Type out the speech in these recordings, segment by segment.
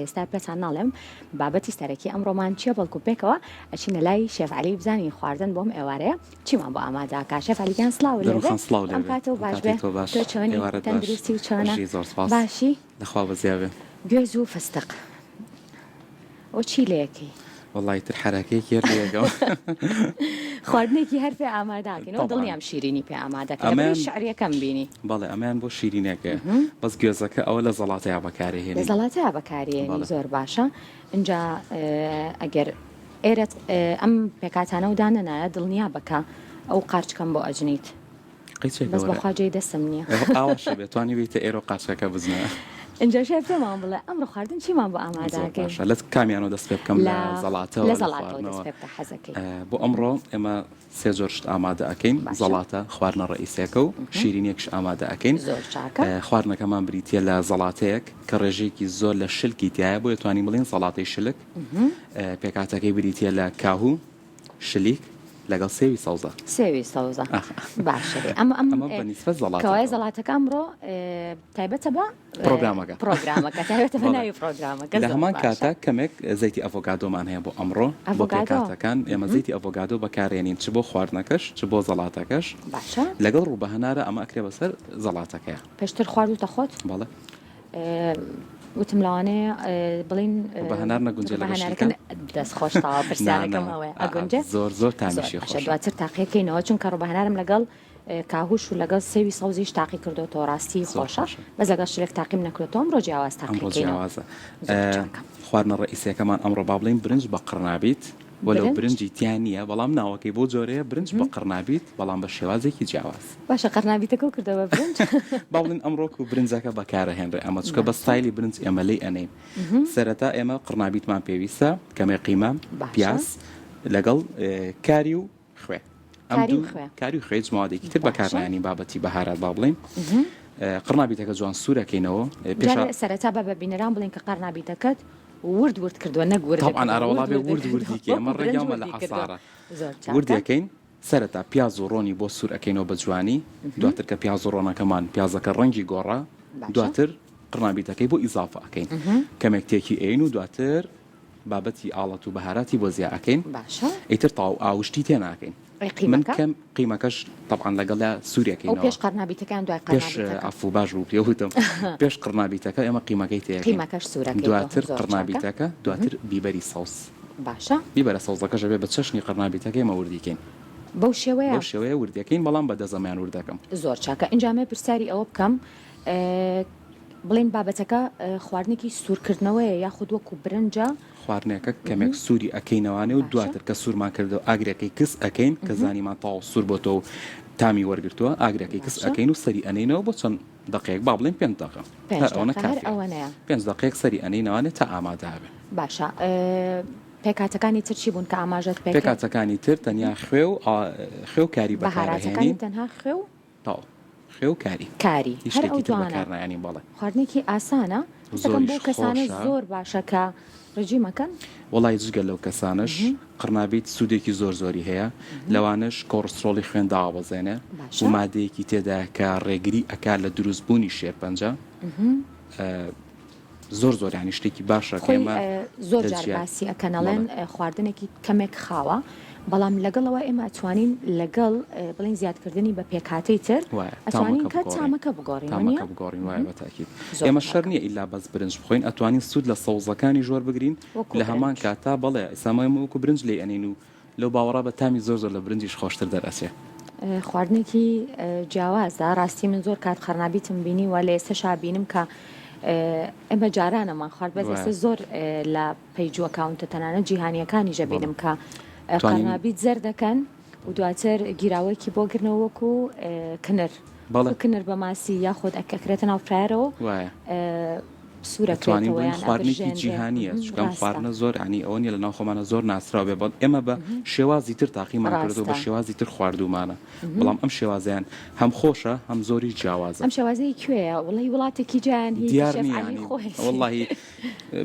لە ئێستا پێتان ناڵێم بابەتی سەرەکی ئەمڕۆمان چیە بەڵکو پێکەوە ئەچینە لای شێف عەلی بزانین خواردن بۆم ئێوارەیە چیمان بۆ ئامادە ئەکا شێف عەلی گیان سڵاو لێ بێ ئەم کاتەو باش بێ تۆ چۆنی تەندروستی و چۆنە باشی لەخوا بەزیا بێ. گوێز و فستق ئەوە چی لێ ئەکەی؟ وەڵا ئیتر حەرەکەیەکی هەر لێ ئەکەم. خواردنێکی هەر پێ ئامادە ئەکەین و دڵنیام شیرینی پێ ئامادە ئەکەی لەبەر شعریەکەم بینی. بەڵێ ئەمەیان بۆ شیرینەکەیە بەس گوێزەکە ئەوە لە زەڵاتەیا بەکارێ هێنین. لە زەڵاتەیا بەکاری هێنی زۆر باشە ئینجا ئەگەر ئێرەت ئەم پێکهاتانە و دانەنایە دڵنیا بە کە ئەو قارچکەم بۆ ئەجنیت. بەس بەخوا جێی دەستم نییە. ئاواشە بێ توانی بیتە ئێرە و قارچکەکە بزنە. ئینجا شێف پێمان بڵێ ئەمڕۆ خواردن چیمان بۆ ئامادە زۆر باشە لە کامیانەوە دەست پێ بکەم لە زەڵاتەوە لە زەڵاتەوە دەست پێ بکە حەزەکەی. بۆ ئەمڕۆ ئێمە سێ جۆر شت ئامادە ئەکەین زەڵاتە خواردنە ڕەئیسیەکە و شیرینیەکش ئامادە ئەکەین زۆر چاکە. خواردنەکەمان بریتیە لە زەڵاتەیەک کە ڕێژەیەکی زۆر لە شلکی تیایە بۆیە توانین بڵێین زەڵاتەی شلک پێکهاتەکەی بریتیە لە کاهوو، شلیک، لەگەڵ سێوی سەوزە. سێوی سەوزە باشە ئەمە ئەم ئەمە بە نیسبەت زەڵاتەکەوە. کەوایە زەڵاتەکە ئەمڕۆ تایبەتە بە پرۆگرامەکە پرۆگرامەکە تایبەتە بە ناوی پرۆگرامەکە لە هەمان کاتا کەمێک زەیتی ئەڤۆگادۆمان هەیە بۆ ئەمڕۆ بۆ پێکهاتەکان ئێمە زەیتی ئەڤۆگادۆ بەکارێنین چ بۆ خواردنەکەش چ بۆ زەڵاتەکەش باشە لەگەڵ ڕووبە هەنارە ئەمە ئەکرێ بەسەر زەڵاتەکەیە. پێشتر خواردوتە خۆت؟ بەڵێ. وتم لەوانەیە بڵین بە هەنار نەگونجێ لەگەڵ شلکە دەست خۆش تەواو پرسیارەکەم ئەوەیە ئەگونجێ زۆر زۆر تامیشی خۆشە دواتر تاقیەکەینەوە چونکە ڕووبە هەنارم لەگەڵ کاهوش و لەگەڵ سێوی سەوزیش تاقی کردۆتەوە ڕاستی خۆشە بەس لەگەڵ شلک تاقیم نەکردۆتەوە ئەمڕۆ جیاواز تاقیکەینەوە خواردنە ڕئیسیەکەمان ئەمڕۆ با بڵێین برنج بە قڕنابیت وەلو برنجی تیا نییە بەڵام ناوەکەی بۆ جۆرەیە برنج بە قڕنابیت بەڵام بە شێوازێکی جیاواز. باشە قەرنابیتەکەو کردە بە برنج؟ با بڵێین ئەمڕۆ کو برنجەکە بەکارەهێنرێ ئەمە چونکە بە ستایلی برنج ئێمە لێی ئەنێین سەرەتا ئێمە قڕنابیتمان پێویستە کەمێ قیمە پیاز لەگەڵ کاری و خوێ ئەم دوو کاری و خوێ هیچ مەوادێکی تر بەکارنایەنین بابەتی بەهارات با بڵێین قڕنابیتەکە جوان سوورەکەینەوە پێش سەرەتا بە بە بینەران بڵێن کە قەرنابیتەکەت ورد ورد کردووە نەک ورد طبعا ئەرەوەڵا بێ ورد وردی کە ئێمە ڕێگەمە لە حەسارە وردەکەین سەرەتا پیاز و ڕۆنی بۆ سوور ئەکەینەوە بە جوانی دواتر کە پیاز و ڕۆنەکەمان پیازەکە ڕەنگی گۆڕا دواتر قڕنابیتەکەی بۆ ئیزافە ئەکەین کەمێک تێکی ئەین و دواتر بابەتی ئاڵەت و بەهاراتی بۆ زیا ئەکەین باشە ئیتر تاو ئاوشتی تێ ناکەین من کەم قیمەکەش تەبعەن لەگەڵیا سوورەکەینەوە پێش قەرنابیتەکان دوای پێش عەفو باش بوو پێ وتم پێش قڕنابیتەکە ئێمە قیمەکەی تێ قیمەکەش سوورەکەی دواتر قڕنابیتەکە دواتر بیبەری سەوز باشە. بیبەرە سەوزەکەش ئەبێ بە چەشنی قەرنابیتەکە ئێمە وردی کەین. بەو شێوەیە؟ بەو شێوەیە وردی ئەکەین بەڵام بە دەست ئەمەیان ورد ئەکەم. زۆر چاکە ئینجا ئەمەوێ پرسیاری ئەوە بکەم بڵێین بابەتەکە خواردنێکی سوورکردنەوەیە یاخود وەکو برنجە؟ خواردنێکە کەمێک سووری ئەکەینەوانێ و دواتر کە سوورمان کردەوە ئاگرەکەی کز ئەکەین کە زانیمان تەواو سوور بۆتەوە و تامی وەرگرتووە ئاگرەکەی کز ئەکەین و سەری ئەنێینەوە بۆ چەند دەقەیەک با بڵێین پێنج دەقە هەر ئەوەنە کافیە پێنج دەقەیەک سەری ئەنێینەوانێ تا ئامادە ئەبێ. باشە پێکهاتەکانی تر چی بوون کە ئاماژەت پێ کرد؟ پێکهاتەکانی تر تەنیا خوێ و خوێ و کاری بەهاراتەکانی بەکارئەهێنین. تەنها خوێ و. تەواو خوێ و کاری. کاری هیچ هەر ئەو شتێکی تر دوانە. بەکارنایەنین بەڵێ. خواردنێکی ئاسانە هەستەکەم زۆریش بۆ کەسانە خۆشە. زۆر باشە کە ڕجیم ئەکەن. وەڵای جگە لەو کەسانەش قڕنابیت سوودێکی زۆر زۆری هەیە لەوانەش کۆڕسترۆڵی خوێن داوەبەزێنێ و باشە. مادەیەکی تێدایە کە ڕێگری ئەکات لە دروست بوونی شێرپەنجە. زۆر زۆر یانی شتێکی باشە کە خۆی ئێمە زۆر لە جار جیات باسی ئەکەن بەڵێ. ئەڵێن خواردنێکی کەمێک خاوە بەڵام لەگەڵ ئەوە ئێمە ئەتوانین لەگەڵ بڵێین زیادکردنی بە پێکهاتەی تر وایە ئەتوانین تامەکە کە بگۆڕین تامەکە بگۆڕین وەنیە؟ تامەکە بگۆڕین وایە بە تاکید زۆر ئێمە شەر چاکە. نییە ئیلا بەس برنج بخۆین ئەتوانین سوود لە سەوزەکانیش وەربگرین وەکو لە هەمان برنج. کاتا بەڵێ ئیستا ئێمە وەکو برنج لێی ئەنێین و لەو باوەڕا بە تامی زۆر زۆر لە برنجیش خۆشتر دەرئەچێ. خواردنێکی جیاوازە ڕاستی من زۆر کات قەرنابیتم بینیوە لە ئێستەشا بینم کە ئێمە جارانەمان خوارد بەس ئێستا زۆر لە page و account ە تەنانەت جیهانیەکانیش ئەبینم کە قەرنابیت زەرد دەکەن و دواتر گیراوەیەکی بۆ گرنەوە وەکو کنر کنر بە ماسی یاخود ئەکرێتە ناو fryer ەوە ئەتوانین بڵێین خواردنێکی جیهانییە چونکە ئەم خواردنە زۆر یانی ئەوە نییە لەناو خۆمانە زۆر ناسراو بێ بەڵ ئێمە بە شێوازی تر تاقیمان کردو بە شێوازی تر خواردومانە بەڵام ئەم شێوازیان هەم خۆشە هەم زۆری جیاوازە. ئەم شێوازەی کوێیە وڵی وڵاتێکی جیان هی دیار نییە وەڵڵاهی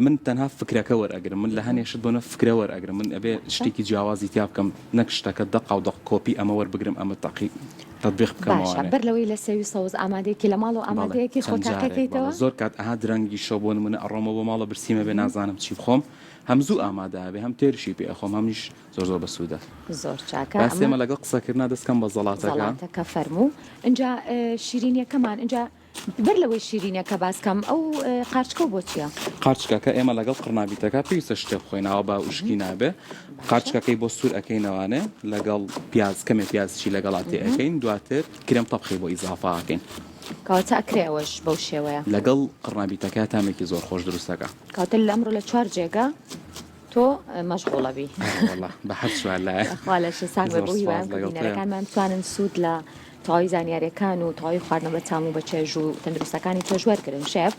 من تەنها فکرەکە وەرئەگرم من لە هەنێ شت بۆنە فکرە وەرئەگرم من ئەبێ شتێکی جیاوازی تیا بکەم نەک شتەکە دەقاو دەق کۆپی ئەمە وەربگرم ئەمە تاقی. تەتبیق بکەمەوە. باشە بەر لەوەی لە سێوی سەوز ئامادەیەکی لە ماڵەوە بەڵێ ئامادەیەکی خۆ چەند جارێک بەڵێ تاقیەکەیتەوە؟ زۆر کات ئەها درەنگی شەو بۆ نمونە ئەڕۆمەوە بۆ ماڵە برسیمە بێ نازانم چی بخۆم هەم زوو ئامادە ئەبێ هەم تێرشی پێ ئەخۆم هەمیش زۆر زۆر بەسوودە. زۆر چاکە باسی ئەمە ئێمە لەگەڵ قسەکردنا دەست کەم بە زەڵاتەکە. زەڵاتەکە فەرموو ئینجا شیرینیەکەمان ئینجا بەر لەوەی شیرینەکە باس کەم ئەو قارچکەو بۆ چیە؟ قارچکەکە ئێمە لەگەڵ قڕنابیتەکە پێویستە شتێ بخۆین ئاوا بە وشکی نابێ قارچکەکەی بۆ سوور ئەکەینەوانێ لەگەڵ پیاز کەمێ پیازشی لەگەڵا تێ ئەکەین دواتر کرێم تەبخی بۆ ئیزافە ئەکەین. کەواتە ئەکرێ ئەوەش بەو شێوەیە. لەگەڵ قڕنابیتەکە تامێکی زۆر خۆش دروست ئەکا. کەواتە لە ئەمڕۆ لە چوار جێگا تۆ مەشغوڵە بی. ئەرێ وەڵا بە هەر چوار لایە. خوا لەشت ساغ بێ زۆر بەو سوپاس هیوایەم کە لەگەڵ تۆیام. بینەرەکانمان بتوانن سوود لە تەواوی زانیاریەکان و تەواوی خواردنە بە تام و بە چێژ و تەندروستەکانی تۆش وەرگرن شێف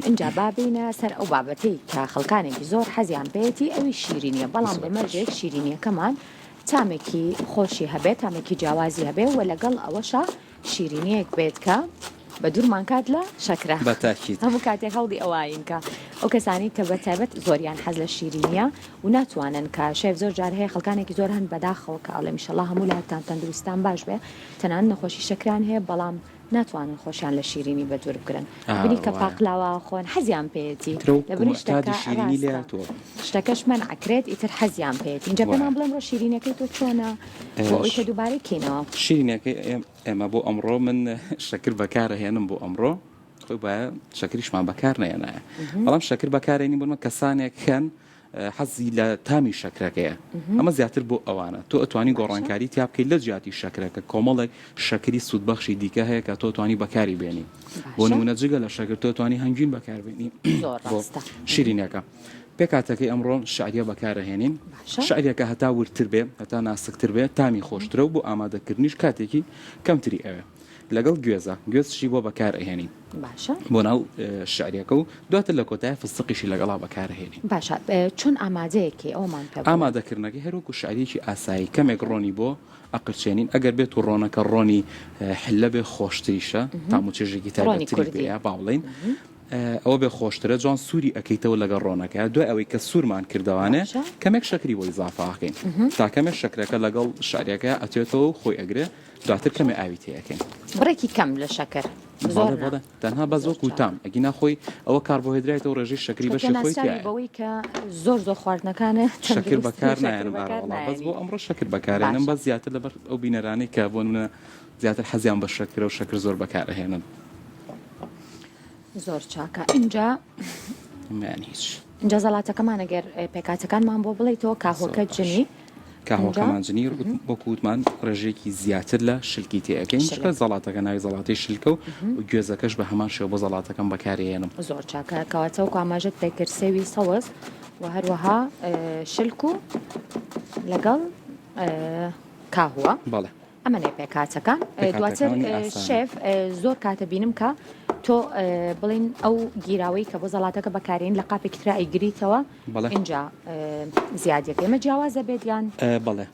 ئینجا با بێینە سەر ئەو بابەتەی کە خەڵکانێکی زۆر حەزیان پێیەتی ئەویش شیرینیە بەڵام بە مەرجێک شیرینیەکەمان تامێکی خۆشی هەبێت تامێکی جیاوازی هەبێ و لەگەڵ ئەوەشا شیرینیەک بێت کە بە دوورمان کات لە شەکرە. بە تاکید. هەموو کاتێک هەوڵی ئەوەین کە ئەو کەسانەی کە بە تایبەت زۆریان حەز لە شیرینیە و ناتوانن کە شێف زۆر جار هەیە خەڵکانێکی زۆر هەن بەداخەوە کە ئەڵێم ئیشەڵا هەموو لایەکتان تەندروستتان باش بێ تەنانەت نەخۆشی شەکران هەیە بەڵام ناتوانن خۆشیان لە شیرینی بە دوور بگرن بری کە پاقلاوە خۆن حەزیان پێیەتی لەبری شتەکە ڕاستە شتەکەش مەنع ئەکرێت ئیتر حەزیان پێیەتی ئینجا پێمان بڵێ ئەمڕۆ شیرینیەکەی تۆ چۆنە بۆ ئەوەی کە دووبارەی کەینەوە. شیرینیەکەی ئێمە بۆ ئەمڕۆ من شەکر بەکارەهێنم بۆ ئەمڕۆ خۆی وایە شەکریشمان بەکار نەهێنایە بەڵام شەکر بەکارێنین بۆ کەسانێک هەن حەزی لە تامی شەکرەکەیە ئەمە زیاتر بۆ ئەوانە تۆ ئەتوانی گۆڕانکاری تیا بکەیت لە جیاتی شەکرەکە کۆمەڵێک شەکری سوودبەخشی دیکە هەیە کە تۆ توانی بەکاری بێنی بۆ نمونە جگە لە شەکر تۆ توانی هەنگوین بەکاربێنی زۆر شیرینەکە پێکاتەکەی ئەمڕۆ شعریە بەکارەهێنین شعریەکە هەتا وردتر بێ هەتا ناسکتر بێ تامی خۆشترە و بۆ ئامادەکردنیش کاتێکی کەمتری ئەوێ لەگەڵ گوێزە گوێزشی بۆ بەکار ئەهێنین باشە بۆ ناو شعریەکە و دواتر لە کۆتای فستقیشی لەگەڵا بەکارهێنین. باشە چۆن ئامادەیەکەی ئەوەمان پێ بڵێ. ئامادەکردنەکەی هەر وەکو شعریەکی ئاسایی کەمێک ڕۆنی بۆ ئەقرچێنین ئەگەر بێت و ڕۆنەکە ڕۆنی حلە بێ خۆشتریشە تام و چێژێکی تایبەتتری پێیە با بڵێین ئەوە بێ خۆشترە جوان سووری ئەکەیتەوە لەگەڵ ڕۆنەکە دوای ئەوەی کە سوورمان کردەوانێ کەمێک شەکری بۆ ئیزافە ئەکەین تا کەمێک شەکرەکە لەگەڵ شعریەکە ئەتوێتەوە و خۆی ئەگرێ دواتر کەمێ ئاوی تێ ئەکەین. بڕێکی کەم لە شەکر زۆر بەڵێ نا. بەڵێ تەنها بەس زۆر وەکو چاکە. تام ئەگینا خۆی ئەوە کاربۆهێدرایتە و ڕێژەی شەکری چونکە بەشی خۆی ناسراوی تیایە. بەوەی کە زۆر زۆر خواردنەکانت شەکر تەندروستن بەکار شەکر نایەنم ئارە بەکار وەڵا بەس نایەنی. بۆ ئەمڕۆ شەکر بەکارێنم باشە. بەس زیاتر لەبەر ئەو بینەرانەی کە بۆ نمونە زیاتر حەزیان بە شەکرە و شەکر زۆر بەکار ئەهێنن. زۆر چاکە ئینجا ئەمەیان هیچ. ئینجا زەڵاتەکەمان ئەگەر پێکهاتەکانمان بۆ بڵێیتەوە زۆر کاهۆکە باش. جنی کاهۆکەمان جنی وەکو وتمان ڕێژەیەکی زیاتر لە شلکی تێ ئەکەین چونکە زەڵاتەکە ناوی زەڵاتەی شلکە و گوێزەکەش بە هەمان شێوە بۆ زەڵاتەکەم بەکارێنم. زۆر چاکە کەواتە وەکو ئاماژەت پێکرد سێوی سەوز و هەروەها شلک و لەگەڵ کاهوە. بەڵێ. ئەمەنێ پێکهاتەکان دواتر شێف زۆر کاتە بینم کە تۆ بڵین ئەو گیراوەی کە بۆ زەڵاتەکە بەکارین لە قاپێکی ترا ئەیگریتەوە ئینجا زیادیەکە ئەمە جیاوازە بێت یان بەڵێ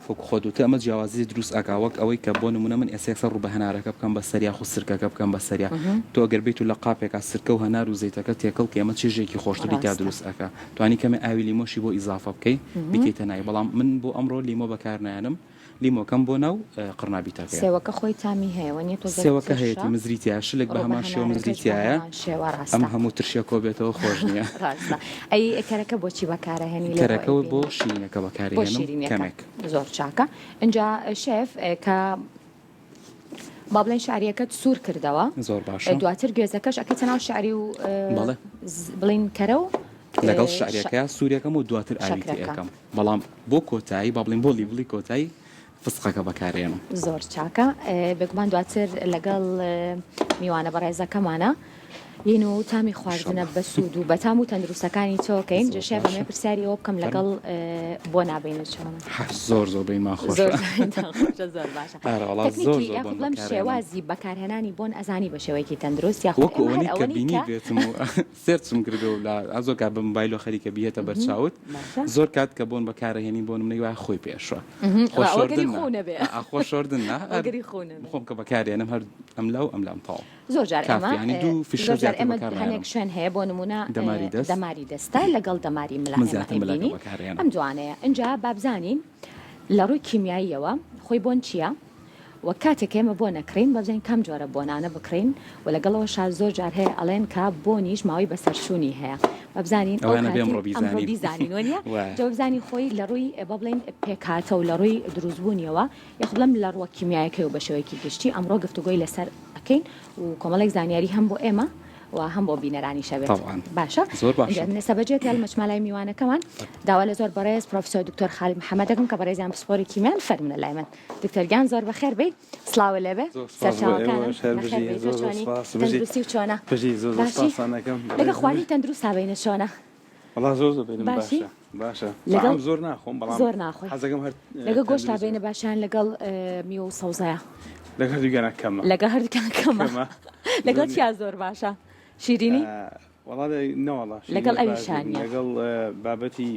وەک خۆت وتت ئەمە جیاوازی دروست ئەکا وەک ئەوەی کە بۆ نمونە من ئێستا یەکسەر ڕوو بە هەنارەکە بکەم بە سەر یاخود سرکەکە بکەم بە سەریا تۆ ئەگەر بێیت و لە قاپێکا سرکە و هەنار و زەیتەکە تێکەڵ کەی ئەمە چێژێکی خۆشتری تیا دروست ئەکا توانی کەمێ ئاوی لیمۆشی بۆ ئیزافە بکەی بیکەیتە ناوی بەڵام من بۆ ئەمڕۆ لیمۆ بەکار نایەنم لیمۆکەم بۆ ناو قڕنابیتەکەیە. سێوەکە خۆی تامی هەیە وەنیە تۆزێک سێوەکە ترشە. هەیەتی مزری تیایە شلک بە ڕوو بە هەمان شێوە مزری هەنارەکەش بە تیایە هەمان شێوە ئەم ڕاستە. هەموو ترشیە کۆبێتەوە خۆش نیە. ڕاستە ئەی کەرەکە بۆچی بەکارەهێنی لێرەوە کەرەکە بۆ ئەیبینی؟ شیرینەکە بۆ بەکارەهێنم شیرینیەکە کەمێک. زۆر چاکە ئینجا شێف کە با بڵێین شعریەکەت سوور کردەوە زۆر باشە. دواتر گوێزەکەش ئەکەیتە ناو شعری و بەڵێ. بڵێین کەرە و لەگەڵ شعریەکەیا سووریەکەم و دواتر ئاوی تێ شەکرەکە. ئەکەم بەڵام بۆ کۆتایی با بڵێین بۆ لیڤڵی کۆتایی فستقەکە بەکارێنم. زۆر چاکە بێگومان دواتر لەگەڵ میوانە بەڕێزەکەمانە یین و تامی خواردنە بەسوود و بەتام و تەندروستەکانی تۆکەین زۆر جەشێ بەمێ باشە. پرسیاری ئەوە بکەم لەگەڵ بۆ نابینە چۆنە زۆر زۆر بەینمان خۆشە زۆر زۆر زۆر باشە ئارە وەڵا زۆر تەکنیکی زۆر یاخود بۆن بڵێم بەکارێنم شێوازی بەکارهێنانی بۆن ئەزانی بە شێوەیەکی تەندروست یاخود وەکو ئێمە هەر ئەوەنی کە ئەوەنی بینی کە بێتم و search م کردووە و لە زۆر کات بە مۆبایلەوە خەریکە بیهێتە بەرچاوت باشە زۆر کات کە بۆن بەکارەهێنین بۆ نمونەی وایە خۆی پێشوە خۆ ئەوە گەری شۆردن نا خۆ نەبێ ئا خۆ شۆردن نا هەر ئەوە گەری خۆ نەبێ خۆم کە بەکارێنم هەر ئەملا و ئەملام تەواو زۆر جار ئێمە کافی یانی دوو فیشە زۆر جار زیاتر ئێمە بەکار هەنێک نایەنم شوێن هەیە بۆ نمونە دەماری دەست دەماری دەستە لەگەڵ دەماری ملا من ئێمە زیاتر ملەکە ئەیبینین بەکارێنم ئەم دوانەیە ئینجا با بزانین لە ڕووی کیمیاییەوە خۆی بۆن چییە؟ و کاتێک ئێمە بۆن ئەکڕین با بزانین کام جۆرە بۆنانە بکڕین و لەگەڵ ئەوەشا زۆر جار هەیە ئەڵێن کە بۆنیش ماوەی بەسەرچوونی هەیە با بزانین ئەو ئەوانە بێ کاتەی ئەمڕۆ ئەمڕۆ بیزانین بیزانین وەنیە وایە. جا بزانین خۆی لە ڕووی با بڵێین پێکهاتە و لە ڕووی دروستبوونیەوە یاخود بڵێم لە ڕووە کیمیایەکەی و بە شێوەیەکی گشتی ئەمڕۆ گفتوگۆی لەسەر ئەکەین و کۆمەڵێک زانیاری هەم بۆ ئێمە و هەم بۆ بینەرانیش ئەبێت تەبعەن باشە زۆر باشە. ئینجا من ئێستا بەجێ تێڵم ئەچمە لای میوانەکەمان داوا لە زۆر بەڕێز پرۆفیسۆر دکتۆر خالید محەمەد دەکەم کە بەڕێزیان پسپۆری کیمیان فەرموونە لای من دکتۆر گیان زۆر بەخێر بێی سڵاوە لێبێ زۆر سپاس بۆ سەرچاوەکانم ئێوەش هەر بەخێر بژی بێی تۆ زۆر زۆر چۆنی سپاس بژی تەندروستی و چۆنە بژی زۆر زۆر باشی سپاستان ئەکەم لەگە بەڕێزم خواردنی تەندروستا بینە چۆنە وەڵا زۆر زۆر بینم باشی باشە باشە لەگەڵ تەعام زۆر ناخۆم بەڵام زۆر ناخۆی حەزەکەم هەر لەگە گۆشتا تەندروست بینە بم باشیان لەگەڵ میوە و سەوزەیە لەگەڵ هەردووکیانا کەمە لەگەڵ هەردووکیان کەمە کەمە لەگەڵ زۆر نییە چیا زۆر باشە شیرینی وەڵا نەوەڵا لەگەڵ شیرینی باش ئەویشا نیم نییە لەگەڵ بابەتی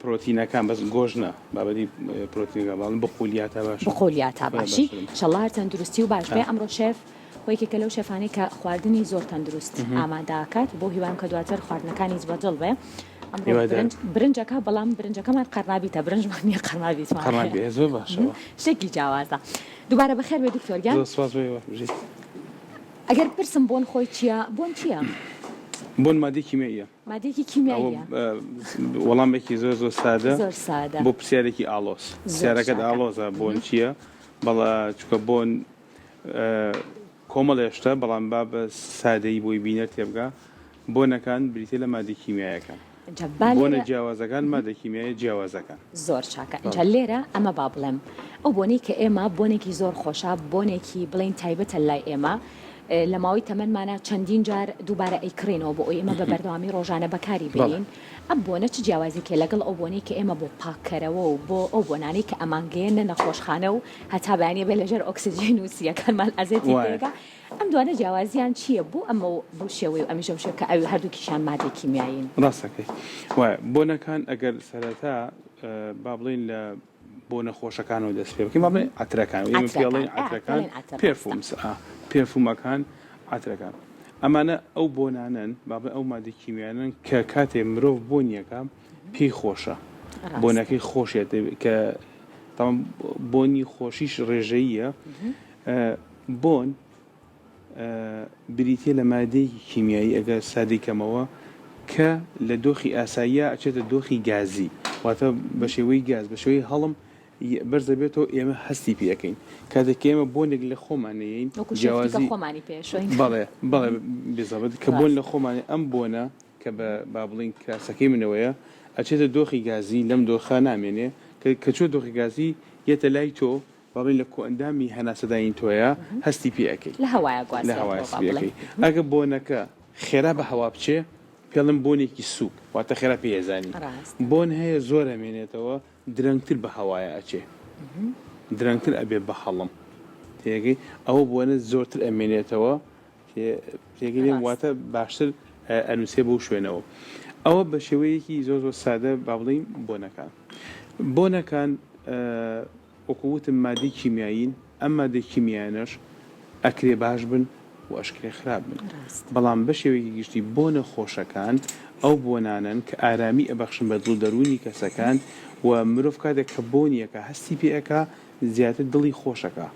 پرۆتینەکان بەس گۆشت نا بابەتی پرۆتینەکان بەڵام بقولیاتا باشە بقولیاتا خۆیان باشی باشترن ئیشەڵا هەر تەندروستی و باش بێ آه. ئەمڕۆ شێف خۆ یەکێکە لەو شێفانەی کە خواردنی زۆر تەندروست ئامادە ئەکات بەو هیوایم کە دواتر خواردنەکانیش بە دڵ بێ ئەمڕۆ هیوادارم برنج برنجەکە بەڵام برنجەکەمان قەرنابیتە برنجمان نییە قەرنابیتمان هەیە قەرنابیە زۆر باشەوە شتێکی جیاوازە دووبارە بەخێر بێ دکتۆر گیان زۆر سپاس بۆ ئێوە بژیت. ئەگەر بپرسم بۆن خۆی چییە؟ بۆن چییە؟ بۆن مادەی کیمیاییە. مادەیەکی ئەوە کیمیاییە. وەڵامێکی زۆر زۆر سادە زۆر سادە. بۆ پرسیارێکی ئاڵۆز. زۆر پرسیارەکەت چاکە. ئاڵۆزە بۆن چییە؟ بەڵا چونکە بۆن کۆمەڵێ شتە بەڵام با بە سادەیی بۆی بینەر تێبگا بۆنەکان بریتیە لە مادە کیمیایەکان. ئینجا با بۆنە لێرە جیاوازەکان مادە کیمیایە جیاوازەکان. زۆر چاکە ئینجا بەڵێ. لێرە ئەمە با بڵێم ئەو بۆنەی کە ئێمە بۆنێکی زۆر خۆشە بۆنێکی بڵێین تایبەتە لای ئێمە لە ماوەی تەمەنمانا چەندین جار دووبارە ئەیکڕینەوە بۆ ئەوەی ئێمە بە بەردەوامی ڕۆژانە بەکاری بەڵێ. بێنین ئەم بۆنە چ جیاوازیەکی هەیە لەگەڵ ئەو بۆنەی کە ئێمە بۆ پاککەرەوە و بۆ ئەو بۆنانەی کە ئەمانگەیەننە نەخۆشخانە و هەتا بەیانی ئەبێ لەژێر ئۆکسجین و سییەکانمان ئەزێتی وایە. پێ ئەگا ئەم دوانە جیاوازیان چییە؟ بۆ ئەمە و بەو شێوەی و ئەمیش ئەو شێوە کە ئەوی هەردووکیشیان مادەی کیمیایین؟ ڕاست ئەکەی وایە. بۆنەکان ئەگەر سەرەتا با بڵێین لە بۆنە خۆشەکانەوە دەست پێ بکەین با بڵێین عەترەکان ئێمە پێ ئەڵێین عەترەکان عەترەکان پێڵێن عەتر ڕاستە. perfumes ئا پێرفومەکان عەترەکان ئەمانە ئەو بۆنانەن با بڵێین ئەو مادە کیمیایانەن کە کاتێ مرۆڤ بۆنیەکا پێی خۆشە ڕاستە. بۆنەکەی خۆشێت کە تەبعەن بۆنی خۆشیش ڕێژەییە بۆن بریتیە لە مادەیەکی کیمیایی ئەگەر سادەی کەمەوە کە لە دۆخی ئاساییا ئەچێتە دۆخی گازی واتە بە شێوەی گاز بە شێوەی هەڵم بەرز دەبێتەوە ئێمە هەستی پێ ئەکەین کاتێک کە ئێمە بۆنێک لە خۆمان نەیەین وەکو شێفتی کە جیاوازی خۆمانی پێ ئەشۆین بەڵێ بەڵێ بزەبت کە بۆن ڕاستە لە خۆمانی ئەم بۆنە کە بە با بڵێین کراسەکەی منەوەیە ئەچێتە دۆخی گازی لەم دۆخە نامێنێ کە کە چوە دۆخی گازی یەتە لای تۆ با بڵێین لە کۆئەندامی هەناسەدانی تۆیە هەستی پێ ئەکەی لە هەوایا لە هەوایا گوازرێتەوە هەستی با پێ بڵێین. ئەکەی ئەگە بۆنەکە خێرا بە هەوا بچێ پێڵێن بۆنێکی سووک واتە خێرا پێی ئەزانی ڕاستە. بۆن هەیە زۆر ئەمێنێتەوە درەنگتر بە هەوایا ئەچێ درەنگتر ئەبێ بە هەڵم تێگەی ئەوە بۆنە زۆرتر ئەمێنێتەوە تێگەی لێم ڕاستە. واتە باشتر ئەنووسێ بەو شوێنەوە ئەوە بە شێوەیەکی زۆر زۆر سادە با بڵێین بۆنەکان بۆنەکان وەکو وتم مادەی کیمیایین، ئەم مادە کیمیایانەش ئەکرێ باش بن و ئەشکرێ خراپ بن، ڕاستە. بەڵام بەشێوەیەکی گشتی بۆنە خۆشەکان ئەو بۆنانەن کە ئارامی ئەبەخشن بە دڵ و دەروونی کەسەکان و مرۆڤ کاتێک کە بۆنی ئەکا هەستی پێ ئەکا زیاتر دڵی خۆش ئەکا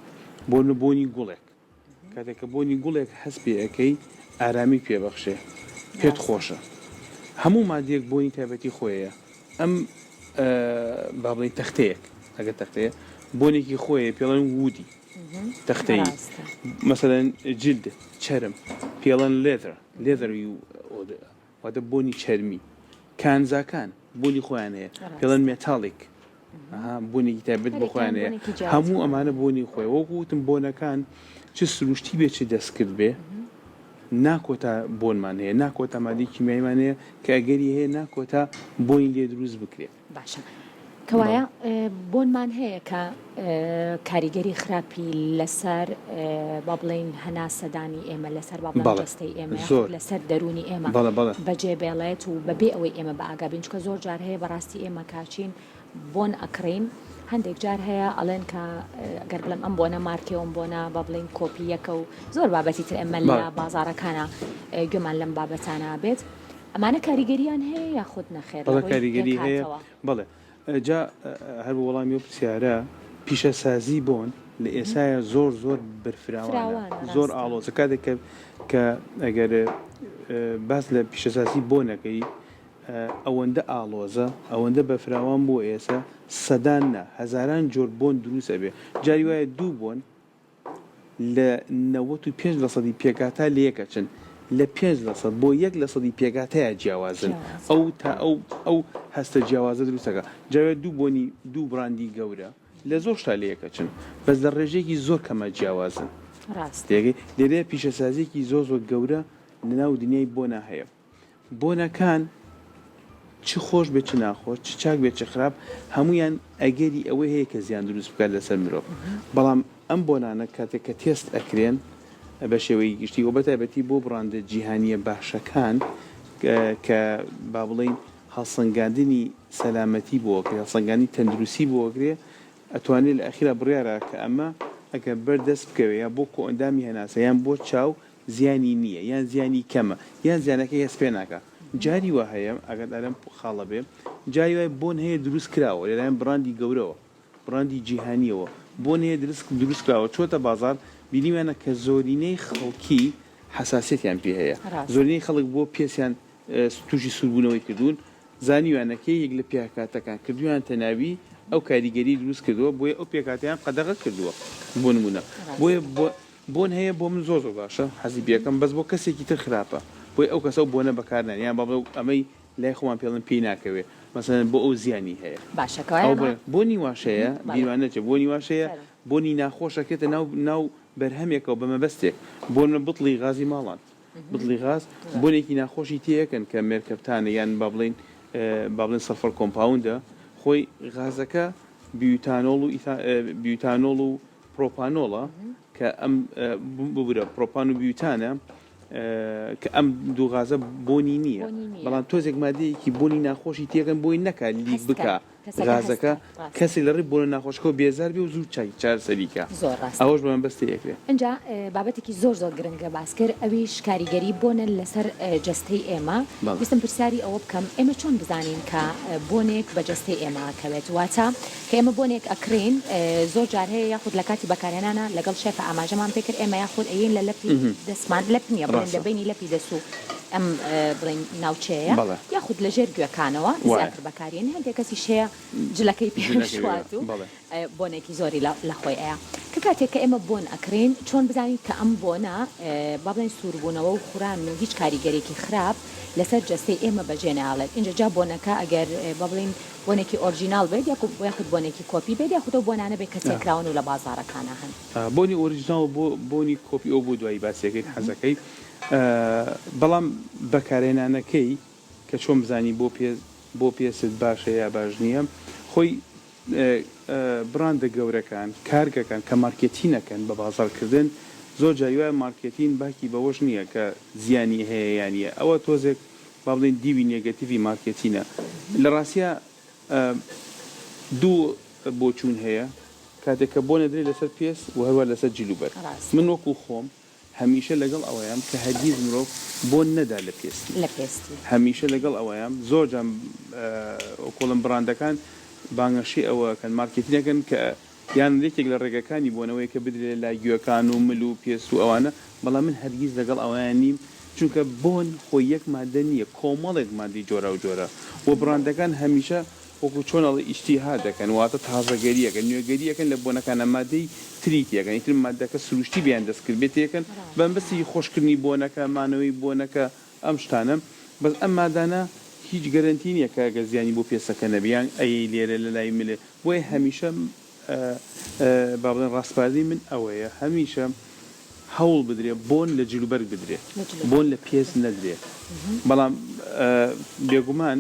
بۆ نمونە بۆنی گوڵێک. کاتێک کە بۆنی گوڵێک هەست پێ ئەکەی ئارامیت پێ بەخشێ پێت خۆشە هەموو مادەیەک بۆنی تایبەتی خۆیە ئەم با بڵێین تەختەیەک ئەگەر تەختەیە بۆنێکی خۆیە پێڵێن woody تەختەیی مەسەلەن جلد چەرم پێڵێن leather leather واتە بۆنی چەرمی کانزاکان بۆنی خۆیان هەیە پێڵێن metallic بۆنێکی تایبەت بۆ خۆیان هەیە هەموو ئەمانە بۆنی خۆی وەکو وتم بۆنەکان چ سروشتی بێ چ دەستکرد بێ ناکۆتا بۆنمان هەیە ناکۆتا مادەی کیمیاییمان هەیە کە ئەگەری هەیە ناکۆتا بۆنی لێ دروست بکرێ. باشە کەوایە بۆنمان هەیە کە کاریگەری خراپی لەسەر با بڵێین هەناسەدانی ئێمە لەسەر با بڵێن جەستەی ئێمە یاخود لەسەر دەروونی ئێمە بەجێ بێڵێت و بەبێ ئەوەی ئێمە بە ئاگا بین چونکە زۆر جار هەیە بەڕاستی ئێمە کاچین بۆن ئەکڕین هەندێک جار هەیە ئەڵێن کە گەر بڵێم ئەم بۆنە مارکێ ئەم بۆنە با بڵێین کۆپی یەکە و زۆر بابەتی تر ئێمە لە بازاڕەکانە گوێمان لەم بابەتانە بێت ئەمانە کاریگەریان هەیە یاخود نەخێر لە بەڵێ ڕووی کاریگەری هەیە پێکهاتەوە؟ بەڵێ جا هەر بۆ وەڵامی ئەو پرسیارە پیشەسازی بۆن. لە ئێسایا زۆر زۆر بەرفراوانە فراوانە زۆر ڕاستە. ئاڵۆزە کاتێک کە کە ئەگەر باس لە پیشەسازی بۆن ئەکەی ئەوەندە ئاڵۆزە ئەوەندە بەرفراوان بووە ئێسا سەدان نا هەزاران جۆر بۆن دروست ئەبێ جاری وایە دوو بۆن لە 95 لەسەدی پێکهاتە لە یەک ئەچن لە پێنج لەسەد بۆ یەک لەسەدی پێکهاتەیا جیاوازن جیاوازە. ئەو تا ئەو ئەو هەستە جیاوازە دروست ئەکا جاری وایە دوو بۆنی دوو بڕاندی گەورە لە زۆر شتا لە یەک ئەچن بەس لە ڕێژەیەکی زۆر کەما جیاوازن ڕاستە. تێگەی لێرەیە پیشەسازیەکی زۆر زۆر گەورە لە ناو دنیای بۆنا هەیە بۆنەکان چ خۆش بێت چ ناخۆش چ چاک بێت چ خراپ هەموویان ئەگەری ئەوەی هەیە کە زیان دروست بکات لەسەر مرۆڤ بەڵام ئەم بۆنانە کاتێک کە تێست ئەکرێن بە شێوەی گشتی و بەتایبەتی بۆ بڕاندە جیهانیە باشەکان کە با بڵێین هەڵسەنگاندنی سەلامەتی بۆ ئەکرێ هەڵسەنگاندنی تەندروستی بۆ ئەکرێ ئەتوانێ لە ئەخیرا بڕیارا کە ئەمە ئەگەر بەر دەست بکەوێ یا بۆ کۆئەندامی هەناسە یان بۆ چاو زیانی نییە یان زیانی کەمە یان زیانەکەی هەست پێ ناکا جاری وا هەیە ئاگادار لەم خاڵە بێ جاری وایە بۆن هەیە دروست کراوە لەلایەن بڕاندی گەورەوە بڕاندی جیهانیەوە بۆن هەیە درست دروست کراوە چۆتە بازاڕ بینیویانە کە زۆرینەی خەڵکی حەساسیەتیان پێ هەیە ڕاستە. زۆرینەی خەڵک بۆ پێستیان توشی سوربوونەوەی کردوون زانیویانە کە یەک لە پێکهاتەکان کردویانتە ناوی ئەو کاریگەری دروست کردووە بۆیە ئەو پێکهاتەیان قەدەغە کردووە بۆ نمونە بۆیە ڕاستە. بۆن هەیە بۆ من زۆر زۆر باشە حەزی پێکەم بەس بۆ کەسێکی تر خراپە بۆیە ئەو کەسە ئەو بۆنە بەکار نایەنێ یان با بڵێ ئەمەی لای خۆمان پێڵێن پێی ناکەوێ مەسەلەن بۆ ئەو زیانی هەیە باشە کەوایە ئەوە ئەمە بۆیە بۆنی واش هەیە بەڵێ بیرمان نەچێ بۆنی واش هەیە فەرموو. بۆنی ناخۆش ئەکرێتە ناو ناو بەرهەمێکەوە بە مەبەستێک بۆ نمونە بتڵی غازی ماڵان بتڵی غاز بۆنێکی ناخۆشی تێ ئەکەن کە mercaptan ە یان با بڵێین با بڵێن sulfur compound ە خۆی غازەکە بیوتانۆڵ و ئیثا بیوتانۆڵ و پرۆپانۆڵە کە ئەم ببورە پرۆپان و بیوتانە کە ئەم دوو غازە بۆنی نییە بەڵام تۆزێک مادەیەکی بۆنی ناخۆشی تێکەن بۆی نەکا leak بکا غازەکە کەسێک لە ڕێی بۆنە ناخۆشەکەوە بێزار بێ و زوو چای چارەسەری کا زۆر ڕاستە. ئەوەش بە مەبەستی ئەکرێ. ئینجا بابەتێکی زۆر زۆر گرنگە باس کرد ئەویش کاریگەری بۆنە لەسەر جەستەی ئێمە بەڵێ. ویستم پرسیاری ئەوە بکەم ئێمە چۆن بزانین کە بۆنێک بە جەستەی ئێمە ئەکەوێت واتە کە ئێمە بۆنێک ئەکڕین زۆر جار هەیە یاخود لە کاتی بەکارهێنانا لەگەڵ شێفە ئاماژەمان پێکرد ئێمە یاخود ئەیەین لە لەپی دەستمان لەپ نییە بڵێن لە ڕاستە. بەینی لەپی دەست و ئەم بڵێین ناوچەیە بەڵێ. یاخود لە ژێر گوێکانەوە وایە. زیاتر بەکاریێن هەندێک کەسیش هەیە جلەکەی پێ جلەکەی پێ ئەشوات و بەڵێ. بۆنێکی زۆری لە خۆی ئەیا کە کاتێک کە ئێمە بۆن ئەکڕین چۆن بزانین کە ئەم بۆنە با بڵێین سووربوونەوە و خوران و هیچ کاریگەرێکی خراپ لەسەر جەستەی ئێمە بەجێ نایەڵێت ئینجا جا بۆنەکە ئەگەر با بڵێین بۆنێکی original بێت یاخود بۆنێکی کۆپی بێت یاخود ئەو بۆنانە بێت کە چێکراون و لە بازاڕەکانا هەن. بۆنی original و بۆ بۆنی کۆپی ئەو بۆ دوایی باسی ئەکەین حەزەکەی بەڵام بەکارهێنانەکەی کە چۆن بزانی بۆ پێ بۆ پێست باشە یا باش نییە خۆی بڕاندە گەورەکان کارگەکان کە مارکێتین ئەکەن بە بازاڕکردن زۆر جاری وایە مارکێتین باکی بەوەش نییە کە زیانی هەیە یا نییە ئەوە تۆزێک با بڵێین دیوی نێگەتیڤی مارکێتینە. لە ڕاستیا دوو بۆچوون هەیە کاتێک کە بۆن ئەدرێ لەسەر پێست و هەروا لەسەر جل و بەرگ. ڕاستە. من وەکوو خۆم هەمیشە لەگەڵ ئەوەیام کە هەرگیز مرۆڤ بۆن نەدا لە پێستی. لە پێستی. هەمیشە لەگەڵ ئەوەیام زۆر جار وەکوو ئەڵێم بڕاندەکان بانگەشەی ئەوە ئەکەن مارکێتین ئەکەن کە یان یەکێک لە ڕێگەکانی بۆنەوەیە کە بدرێ لە گوێکان و مل و پێست و ئەوانە، بەڵام من هەرگیز لەگەڵ ئەوەیان نیم، چونکە بۆن خۆی یەک ماددە نییە، کۆمەڵێک ماددەی جۆراوجۆرە و بڕاندەکان هەمیشە وەکو چۆن ئەڵێی ئیجتیهاد دەکەن، واتە تازەگەری ئەکەن، نوێگەری ئەکەن لە بۆنەکانا ماددەی تری تێکەن، ئیتر ماددەکە سروشتی بێ یان دەستکرد بێ تێکەن، بە مەبەستی خۆشکردنی بۆنەکە، مانەوەی بۆنەکە، ئەم شتانە، بەس ئەم مادانە هیچ گەرەنتی نییە کە گەر زیانی بۆ پێستەکە نەبێ یان ئەیەی لێرە لە لای ملێ بۆیە هەمیشە با بڵێن ڕاسپاردەی من ئەوەیە هەمیشە هەوڵ بدرێ بۆن لە جلوبەرگ بدرێ بۆن لە پێست نەدرێ بەڵام بێگومان